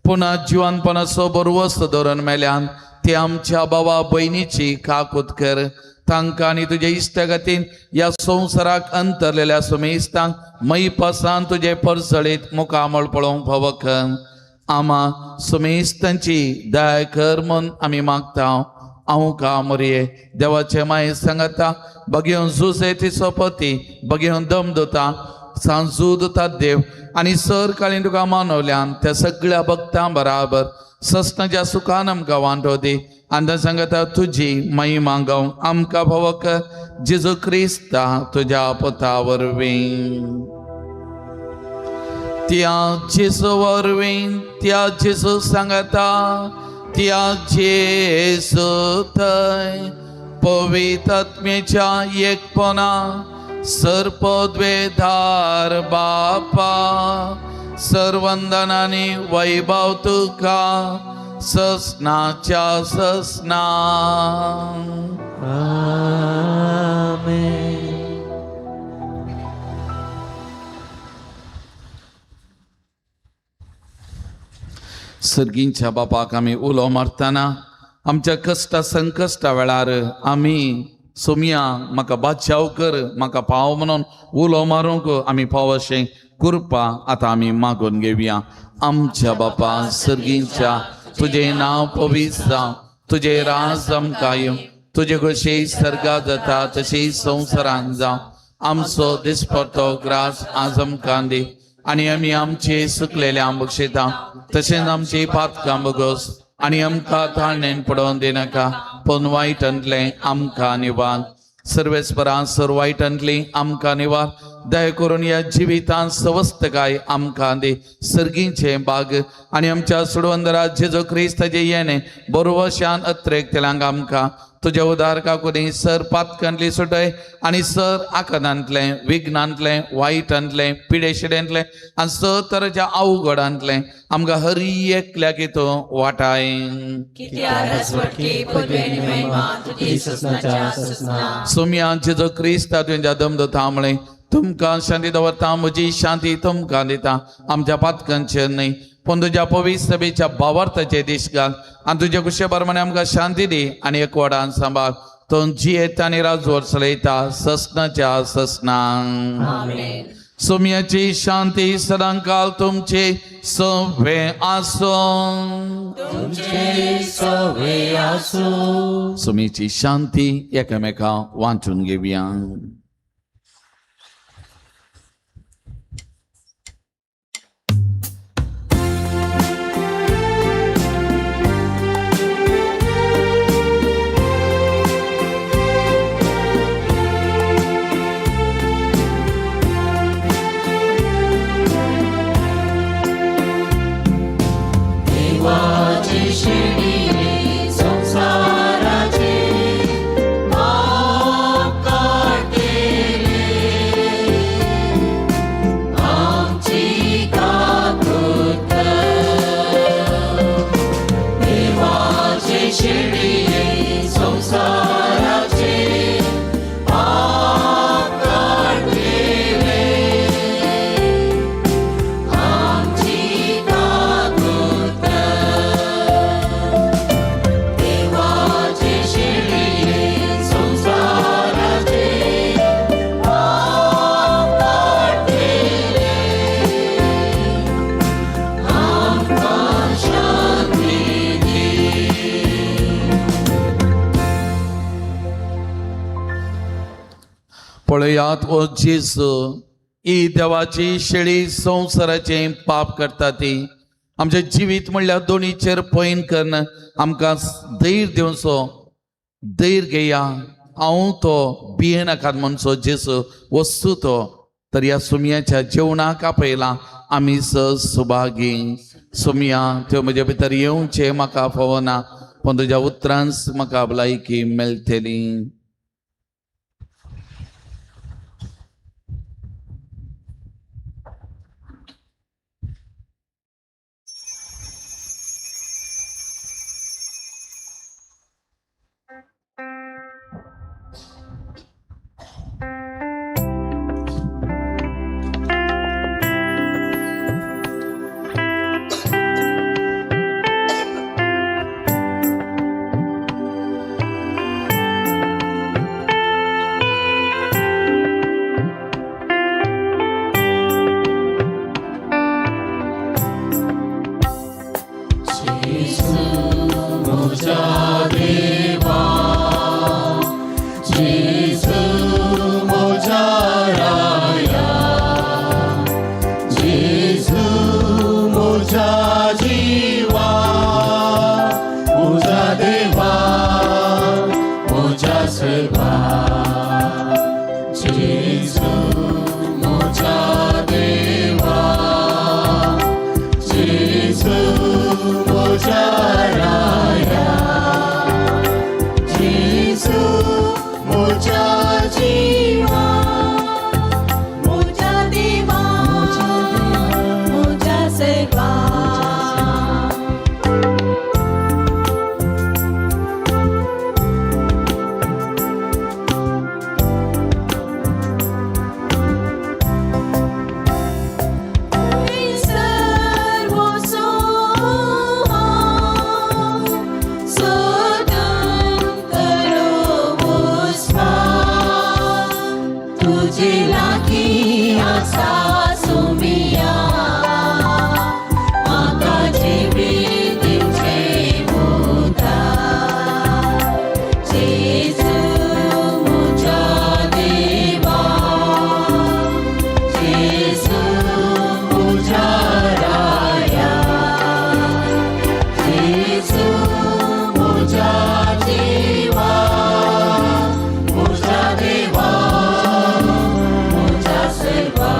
पुन्हा जिवनपणाचो बरवस्त धरून मेल्यान ते आमच्या बाबा भयणीची काकूत कर. तांकां आनी तुजे इश्टागतीन ह्या संवसाराक अंतरलेल्या सुमेस्तांक मैपासान तुजे परजळीत मुखामळ पळोवंक फावो कर. आमा सुमेस्तांची दया कर म्हूण आमी मागता. हांव का मोरये देवाचे माये सांगता बगेवन जुजे तिचो पती बगेवन दम दता सांजू दिता देव आनी सर काळीन तुका मानवल्यान त्या सगळ्या भक्तां बराबर सस्नाच्या सुखान आमकां वांटो दी आनी सांगता तुजी महिमा गावंक आमकां फावो कर जेजू क्रिस्ता तुज्या पुता वरवीं. त्या जेजू वरवीं त्या जेजू सांगता त्या जेजू थंय पवित्रात्म्याच्या एकपणा सर्पद्वेधार बापा सर्वंदनानी वैभव तुका ससनाच्या ससना. आमेन. सर्गींच्या बापाक आमी उलो मारतना आमच्या कश्टा संकश्टा वेळार आमी सोमया म्हाका बादशाव कर म्हाका पाव म्हणून उलो मारूंक आमी पाव अशें कृपा आतां आमी मागून घेवया. आमच्या बापा सर्गींच्या तुजें नांव पवित्र जावं, तुजें राज आमकां येवं, तुजे कशी सर्गा जाता तशी संवसारान जावं. आमचो दिसपडतो ग्रास आज आमकां दी आनी आमी आमचे सुकलेले बक्षिता तशेंच आमची पातकां बगोस आनी आमकां ताळणेन पडोवन दिनाका पूण वायटांतलें आमकां निवार. सर्वेस्परा सर वायटांतली आमकां निवार. दया करून ह्या जिवितांत सवस्तकाय आमकां दी. सर्गीचें बाग आनी आमच्या सुडवंदरा जेजू क्रिस्ताचें येणें बरोवशान अत्रेक तेलांक आमकां तुज्या उदार काकुनी सर पातकांतली सुटय आनी सर आकादांतलें विघ्नांतलें वायटांतलें पिडेशिडेंतलें आनी सर तरेच्या अवघडांतलें आमकां हर एकल्याक तूं वाटाय. सोमया जेजू क्रिस्ता तुज्या दमदता म्हळें तुमकां शांती दवरता म्हजी शांती तुमकां दिता. आमच्या पातकांचेर न्हय पूण तुज्या पवित्र सभेच्या भावार्थाचे दीस घाल आनी तुज्या कुशे प्रमाणे आमकां शांती दी आनी एकवटान सांबाळ. तूं जियेता आनी राजवट चलयता ससनाच्या ससना. सोम्याची शांती सदांकाल तुमचे सवे आसूं. सोम्याची शांती एकामेका वांटून घेवया. पळयात ओ जेजू ही देवाची शेळी संवसाराचें पाप करता ती आमचें जिवीत म्हणल्यार दोनीचेर पयन कन्न आमकां धैर्य दिवचो. धैर्य घेया हांव तो भियेनाकात म्हणचो जेजू वस्तू तो तर ह्या सुमयाच्या जेवणाक आपयला आमी सुभागी. सुमया त्यो म्हजे भितर येवचें म्हाका फावना पूण तुज्या उतरांच म्हाका भलायकी मेळटली. आसा सोमिया म्हाका जिवीत दिवचें उदार जेजू म्हज्या देवा जेजू म्हज्या राया जेजू म्हज्या जिवा म्हज्या देवा म्हज्या सर्वा.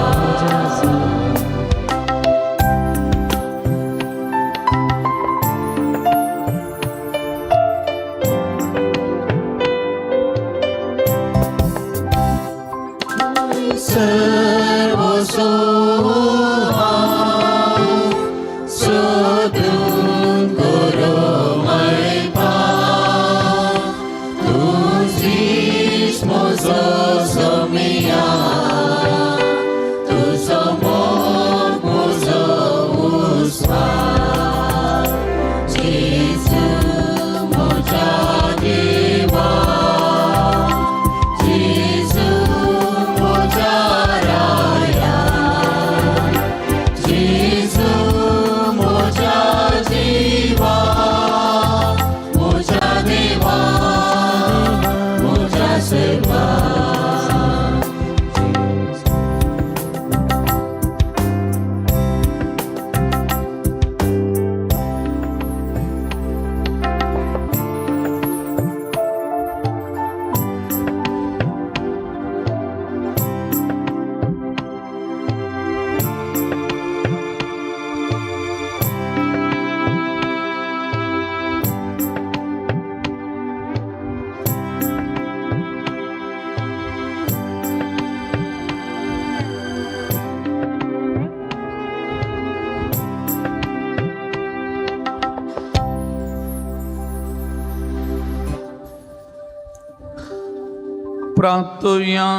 प्रार्थुया.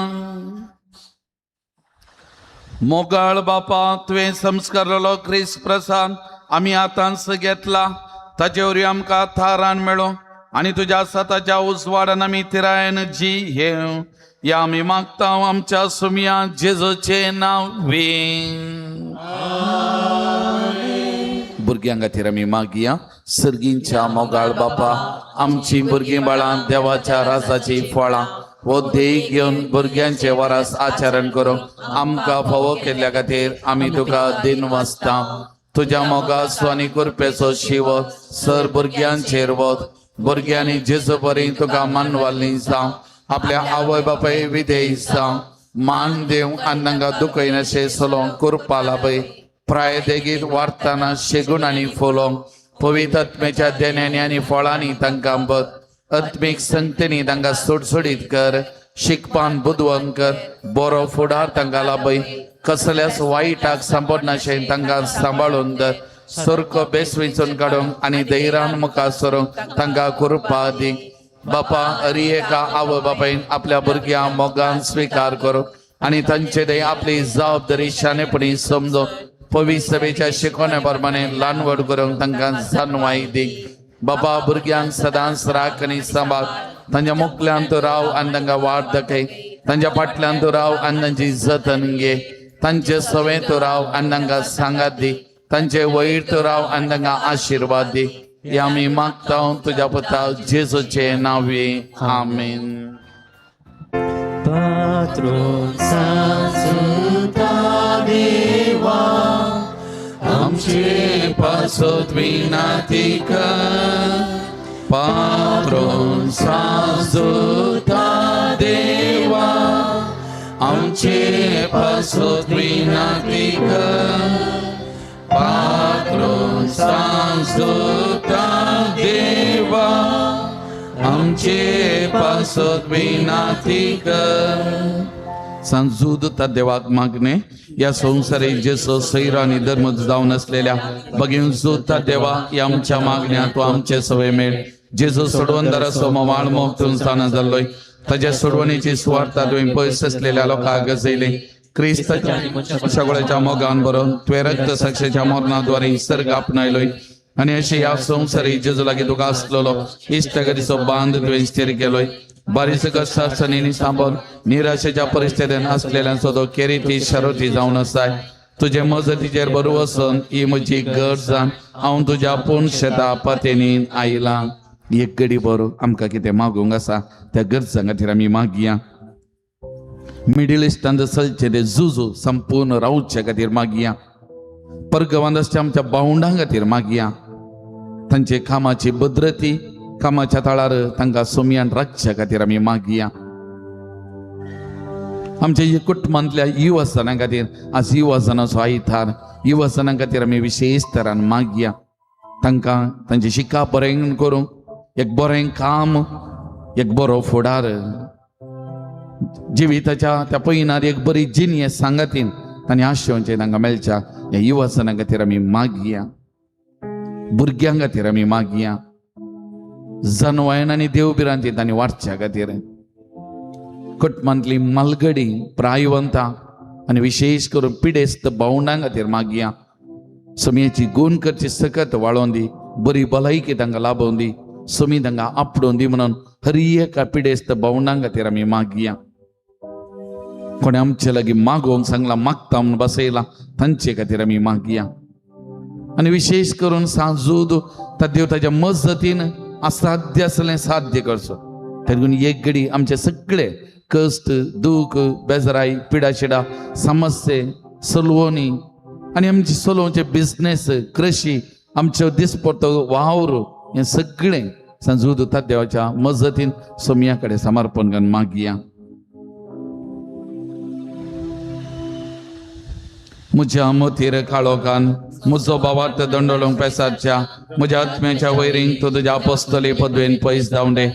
मोगाळ बापा, तुवें संस्कारलेलो क्रिस्त प्रसाद आमी आतांच घेतला, ताचे वरवीं आमकां थारान मेळो आनी तुज्या सताच्या उजवाडान आमी तिरायन जी हे या आमी मागता आमच्या सुमया जेजूचे नांव. भुरग्यां खातीर आमी मागया. सर्गींच्या मोगाळ बापा, आमची भुरगीं बाळां देवाच्या राजाची फळां हो ध्येय घेवन भुरग्यांचे वरास आचरण करूंक आमकां फावो केल्ल्या खातीर आमी तुका दिन वाचता. तुज्या मोगाचो आनी कृपेचो शिव सर भुरग्यांचेर वत. भुरग्यांनी जेजू बरी तुका मानवाली जावं, आपल्या आवय बापाय विधेय जावं, मान दिवं आनी तांकां दुखयनाशें चलोवंक कृपा लाभय. प्राय देगीत वाडटना शेगूण आनी फुलोवंक पवित्र आत्म्याच्या देण्यांनी आनी फळांनी तांकां बद आत्मीक संगतेनी तांकां सुडसुडीत कर. शिकपान बुदवंत कर, बरो फुडार तांकां लाभय. कसल्याच वायटाक सांपडनाशें तांकां सांबाळून धर. सारको बेस विंचून काडूंक आनी धैर्यान मुखार सरूंक तांकां कृपा दी. बापा, अरी एका आवय बापायन आपल्या भुरग्यां मोगान स्विकार करूं आनी तांचे ते आपली जबाबदारी शाणेपणी समजून पवित्र सभेच्या शिकवण्या प्रमाणे ल्हान व्हड करूंक तांकां जाणवाय दी. बाबा, भुरग्यांक सदांच राख आनी सांबाळ. तांच्या मुखल्यान तूं राव आनी तांकां वाट दाखय. तांच्या फाटल्यान तूं राव आनी तांची जतन घे. तांचे सवे तूं राव आनी तांकां सांगात दी. तांचे वयर तूं राव आनी तांकां आशिर्वाद दी. हे आमी मागता तुज्या पुता जेजूचे नांवे, आमेन. देवा आमचे पासत विनाती कर. पात्रोन साजुता देवा आमचे पासत विनाती कर. पात्रोन साजुता देवा आमचे पासत विनाती कर. संजूद देवाक मागणे. या संसारी जेसो सैर आणि धर्म जावन असलेल्या बघीन सुद्धा देवा, या आमच्या मागण्या तू आमचे सवय मेळ. जेजू सोडवणदाराचो मवाळ मोग तुमचा जाल्लोय, ताज्या सोडवणीची सुवार्ता तुवें पयस असलेल्या लोकांक गजयली. क्रिस्ताच्या सगळ्याच्या मोगान बरोवन तुवें रक्त साक्षेच्या मरणाद्वारे सर्ग आपणायलोय आनी अशें ह्या संवसारी जेजू लागीं तुका आसलेलो इश्टागतीचो बांद तुवें स्थिर केलोय. बारीस कष्टासनी सांबोन निराशेच्या परिस्थितीन असलेल्यांचो तो केरीती शरती जावन आसाय. तुजे मजतीचेर बरो वचून ही म्हजी गरज जावन हांव तुज्या पूण शेता पातेनी आयला. एक गडी बरो आमकां कितें मागूंक आसा त्या गरजां खातीर आमी मागया. मिडल इस्टांत चलचें तें झुजू संपूर्ण रावचे खातीर मागया. परगवान आसच्या आमच्या भावंडां खातीर मागया. तांचे कामाची भद्रती कामाच्या थळार तांकां सोमयान राखच्या खातीर आमी मागया. आमच्या कुटुंबांतल्या युवजनां खातीर आज युवजनाचो आयतार युवजनां खातीर आमी विशेश तरान मागया. तांकां तांची शिकप बरें करूंक एक बरें काम एक बरो फुडार जिविताच्या त्या पयनार एक बरी जिनियस सांगातीन तांणी आशेवचें तांकां मेळच्या ह्या युवजनां खातीर आमी मागया. भुरग्यां खातीर आमी मागया. जनवायन आनी देव भिरांती तांणी वाडच्या खातीर कुटुंबांतली मालगडी प्रायवंतां आनी विशेश करून पिडेस्त भावंडां खातीर मागया. समयाची गुण करची सकत वाळोवन दी, बरी भलायकी तांकां लाबोवन दी, समी तांकां आपडोवन दी म्हणून हर एका पिडेस्त भावंडां खातीर आमी मागया. कोणें आमचे लागीं मागोवंक सांगलां मागता म्हणून बसयलां तांचे खातीर आमी मागया. आनी विशेश करून सांजूद देव ताच्या मजतीन असाध्य आसलें साध्य करचो. तेदून एक घडी आमचे सगळे कश्ट दूख बेजराय पिडाशिडा समस्ये सलवणी आनी आमचे सलोवचे बिजनेस कृशी आमच्यो दिसपट्टो वावर हें सगळें सांजूद देवाच्या मजतीन सोमया कडेन समर्पण करून मागया. म्हज्या मतीर काळोखान म्हजो बावार्थ दंडोळूंक पेसाच्या म्हज्या आत्म्याच्या वैरींक तूं तुज्या apostoli पदवेन पयस धांवडे.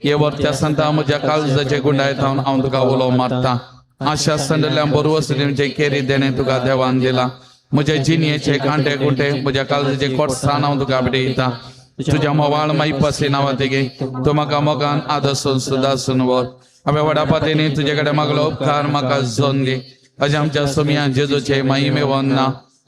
हे वर्त्या संता म्हज्या काळजाचे गुंडाय थावन हांव तुका उलो मारता. आशा संदल्या बरवस दिवचे केरी देणें तुका देवान दिला. म्हज्या जिणयेचे कांटे कुंटे म्हज्या काळजाचे कोटसान हांव तुका भेटयता. तुज्या मोवाळ मायपासी नांवा तेगे तूं म्हाका मोगान आदसून सुदासून व्हर. हांवें व्हडा पातेनी तुजे कडेन मागलो उपकार म्हाका जोन दी. अशें आमच्या सोमया जेजूचे महिमे वंदना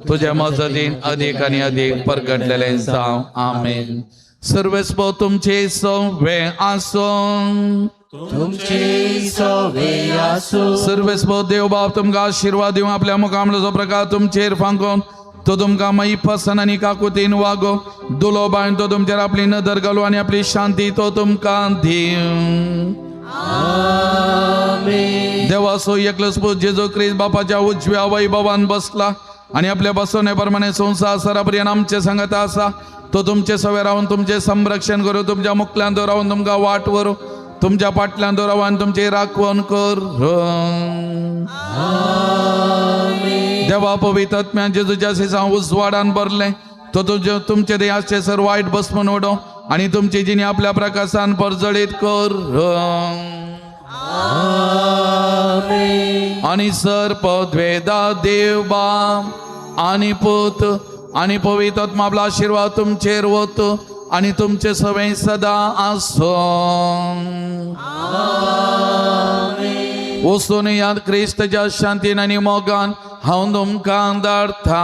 तुज्या मजतीन अधिक आनी अधिक परगटलेलें जावं. आमेन. सर्वेस्पो तुमचे सवे आसूं. तुमचे सवे आसूं. सर्वेस्पो देव बाप तुमकां आशिर्वाद दिवं. आपल्या मुखामळाचो प्रकार तुमचेर फांकोवन तो तुमकां माईपासन आनी काकुतीन वागो दुलो बायन तो तुमचेर आपली नदर घालू आनी आपली शांती तो तुमकां दिवं. देवाचो एकलोच पूत जेजू क्रिस्त बापाच्या उजव्या वैभवान बसला आनी आपल्या बसवणे प्रमाणे संवसार सरापर्यंत आमचे सांगता आसा. तो तुमचे सवे रावन तुमचे संरक्षण करूं, तुमच्या मुखल्यान रावन तुमकां वाट व्हरूं, तुमच्या पाटल्यान रावन तुमची राखवण कर. देवा पवित्र आत्म्यान जेजूच्या सिसां उजवाडान भरलें तो तुमचे तुमचे देहाचे सर वायट बसमून उडो आनी तुमची जिणी आपल्या प्रकाशान परजळीत कर. आनी सर पदवेदा देव बाप आनी पूत आनी पवित्र आत्मा आपलो आशिर्वाद तुमचेर वत आनी तुमचे सवय सदां आसूं. वचून याद क्रिस्तच्या शांतीन आनी मोगान हांव तुमकां धाडटा.